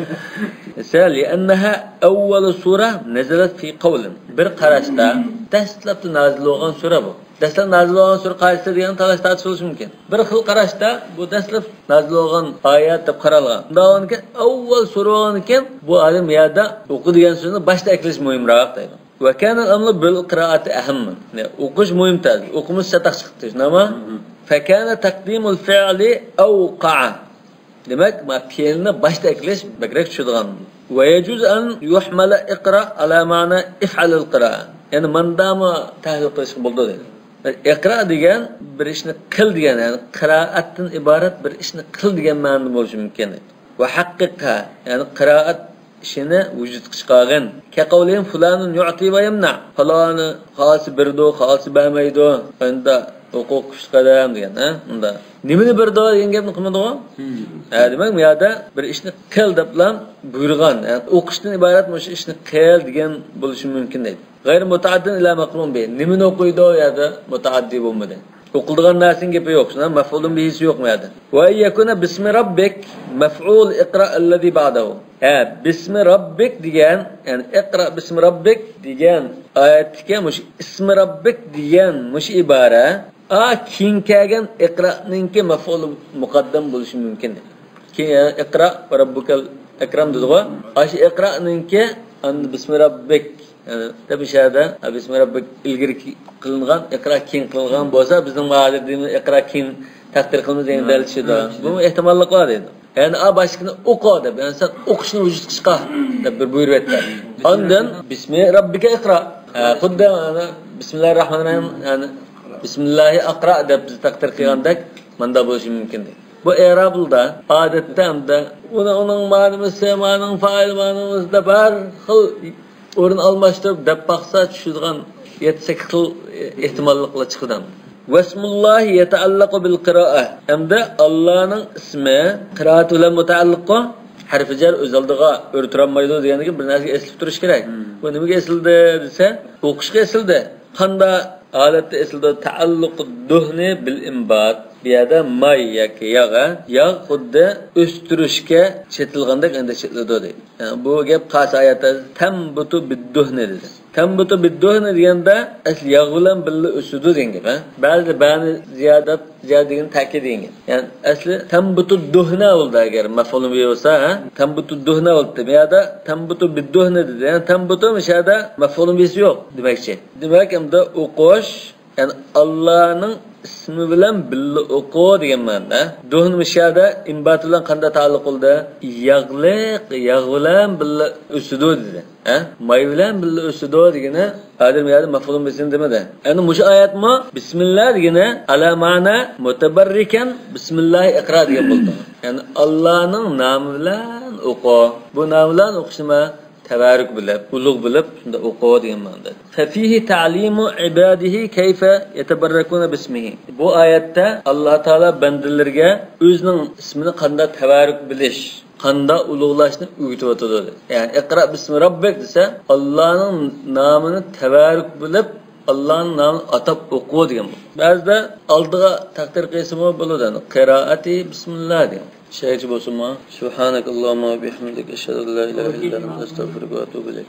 دېسە، لأنها أول سورة نزلت في قول. بىر قاراشتا دەسلەپتە نازىل بولغان سۈرە بۇ. دەسلەپ نازىل بولغان سۈرە قايسى دېگەن تالاش تارتىش بولۇشى مۇمكىن. بىر خىل قاراشتا بۇ دەسلەپ نازىل بولغان ئايەت دەپ قارالغان. شۇنداق بولغاندىكىن، ئەۋۋەل سۈرە بولغاندىكىن، بۇ ئادەم يەردە ئوقۇ دېگەن سۆزنى باشتا ئەكېلىش مۇھىمراق دەيدۇ. وكان الأمر بالقراءة أهم. يەنى ئوقۇش مۇھىم تەس. ئوقۇمىسا چاتاق چىقىپ كېتىش. نېمە؟ فكان تقديم الفعل أوقع. دېمەك، ما پېئىلنى باشتا ئەكېلىش بەكرەك چۈشىدىغان. ويجوز أن يحمل اقرأ على معنى افعل القراءة. يەنى ماندامۇ تەھلىل قىلىشقا بولىدۇ دەيدۇ. ئىقرا دېگەن بىر ئىشنى قىل دېگەن، يەنى قىرائەتتىن ئىبارەت بىر ئىشنى قىل دېگەن مەنىدە بولۇشى مۇمكىن. وحققها، يەنى قىرائەت ئىشىنى ۋۇجۇدقا چىقارغىن. كقولهم فلان يعطي ويمنع. پالانى خالىسا بېرىدۇ، خالىسا بەرمەيدۇ. ئەمدى ھوقۇق كۈچلۈك ئادەم دېگەن، ھە؟ ئۇندا نېمىنى بېرىدۇ دېگەن گەپنى قىلمىدىغۇ؟ ھە، دېمەك، بۇ يەردە بىر ئىشنى قىل دەپلا بۇيرۇغان، يەنى ئوقۇشتىن ئىبارەت مۇشۇ ئىشنى قىل دېگەن بولۇشى مۇمكىن دەيدۇ. غير متعد إلى مفعول به. نېمىنى ئوقۇيدۇ؟ يا دا مۇتەئەددى بولمىدى. ئوقۇلىدىغان نەرسىنىڭ گېپى يوق. شۇنداق، مەفئۇلۇن بىھىسى يوق بۇ يەردە. وأن يكون باسم ربك مفعول اقرأ الذي بعده. ھە، باسم ربك دېگەن، يەنى اقرأ باسم ربك دېگەن ئايەتتىكى مۇشۇ ئىسمى ربك دېگەن مۇشۇ ئىبارە، ئا، كېيىن كەلگەن ئىقرانىڭكى مەفئۇلى مۇقەددەم بولۇشى مۇمكىن. كېيىن، يەنى ئىقرا ۋە رەببۇكەل ئەكرەم دېدىغۇ. ئاشۇ ئىقرانىڭكى ئاندىن بىسمى رەببىك، يەنى دەپ ئىشارىدە، ھە، بىسمى رەببىك ئىلگىرى قىلىنغان، ئىقرا كېيىن قىلىنغان بولسا، بىزنىڭ ھازىر دېگىنىمىز ئىقرا كېيىن تەقدىر قىلىنىدۇ دېگەن دەل چۈشىدۇ. بۇمۇ ئېھتىماللىق بار دەيدۇ. يەنى ئا باشتىكىنى ئوقۇ دەپ، يەنى سەن ئوقۇشنى ۋۇجۇدقا چىقار دەپ بىر بۇيرۇۋەتتى. ئاندىن بىسمى رەببىكە ئىقرا. ھە، خۇددى ئانا بىسمىللاھىر راھمانىر راھىم، يەنى بىسمىللاھى ئەقرا دەپ بىز تەقدىر قىلغاندەك، ماندا بولۇشى مۇمكىن. بۇ ئېرابىلدا ئادەتتە ئەمدى ئۇنى، ئۇنىڭ مانىمىسى، مانىڭ فائىلى، مانىمىسى دەپ ھەر خىل ئورۇن ئالماشتۇرۇپ دەپ باقسا، چۈشىدىغان يەتتە سەككىز خىل ئېھتىماللىقلار چىقىدۇ. ۋەسمۇللاھى يەتەئەللەقۇ بىل قىرائە. ھەمدە ئاللانىڭ ئىسمى قىرائەت بىلەن مۇتەئەللىققۇ، ھەرفى جەر ئۆز ئالدىغا ئۆرە تۇرالمايدۇ دېگەندىكىن بىر نەرسىگە ئېسىلىپ تۇرۇش كېرەك. بۇ نېمىگە ئېسىلدى دېسە، ئوقۇشقا ئېسىلدى. قاندا ھالەتتە ئېسىلدى؟ تەئەللۇق دۇھنى بىل ئىنبات. بۇ يەردە ماي ياكى ياغ، ياغ خۇددى ئۆستۈرۈشكە چېتىلغاندەك ئەندە چېتىلىدۇ دەيدۇ. يەنى بۇ گەپ قايسى ئايەتتە؟ تەنبۇتۇ بىددۇھنى دېدى. تەنبۇتۇ بىددۇھنى دېگەندە ئەسلى ياغ بىلەن بىللە ئۆسىدۇ دېگەن گەپ، ھە؟ بەزىدە بەنى زىيادەت، زىيادە دېگەن تەكىد دېگەن گەپ. يەنى ئەسلى تەنبۇتۇ دۇھنە بولدى، ئەگەر مەفئۇلۇن بىھى بولسا، ھە؟ تەنبۇتۇ دۇھنە بولدى. بۇ يەردە تەنبۇتۇ بىددۇھنى دېدى. يەنى تەنبۇتۇ مۇشۇ يەردە مەفئۇلۇن بىھىسى يوق دېمەكچى. دېمەك، ئەمدى ئوقۇش، يەنى ئاللانىڭ ئىسمى بىلەن بىللە ئوقۇ دېگەن مەنىدە. دۇھن مۇشۇ يەردە ئىنبات بىلەن قانداق تەئەللۇق قىلدى؟ ياغلىق، ياغ بىلەن بىللە ئۆسىدۇ دېدى. ھە؟ ماي بىلەن بىللە ئۆسىدۇ دېگىنى، ھازىر بۇ يەردە مەفئۇلۇن بىسىنى دېمىدى. يەنى مۇشۇ ئايەتمۇ بىسمىللا دېگىنى، ئەلا مەنا مۇتەبەررىكەن بىسمىللاھى ئىقرا دېگەن بولدى. يەنى ئاللانىڭ نامى بىلەن ئوقۇ. بۇ نامى بىلەن ئوقۇش نېمە؟ تەۋەررۈك بىلىپ، ئۇلۇغ بىلىپ، شۇنداق ئوقۇ دېگەن مەنىدە. ففيه تعليم عباده كيف يتبركون باسمه. بۇ ئايەتتە ئاللا تائالا بەندىلىرىگە ئۆزىنىڭ ئىسمىنى قانداق تەۋەررۈك بىلىش، قانداق ئۇلۇغلاشنى ئۆگىتىۋاتىدۇ. يەنى ئىقرا بىسمى رەببىك دېسە، ئاللانىڭ نامىنى تەۋەررۈك بىلىپ، ئاللانىڭ نامىنى ئاتاپ ئوقۇ دېگەن بۇ. بەزىدە ئالدىغا تەقدىر قىلسىمۇ بولىدۇ. قىرائەتى بىسمىللا دېگەن. شەيچە بولسۇنمۇ؟ سبحانك اللهم وبحمدك، أشهد أن لا إله إلا أنت، أستغفرك وأتوب إليك.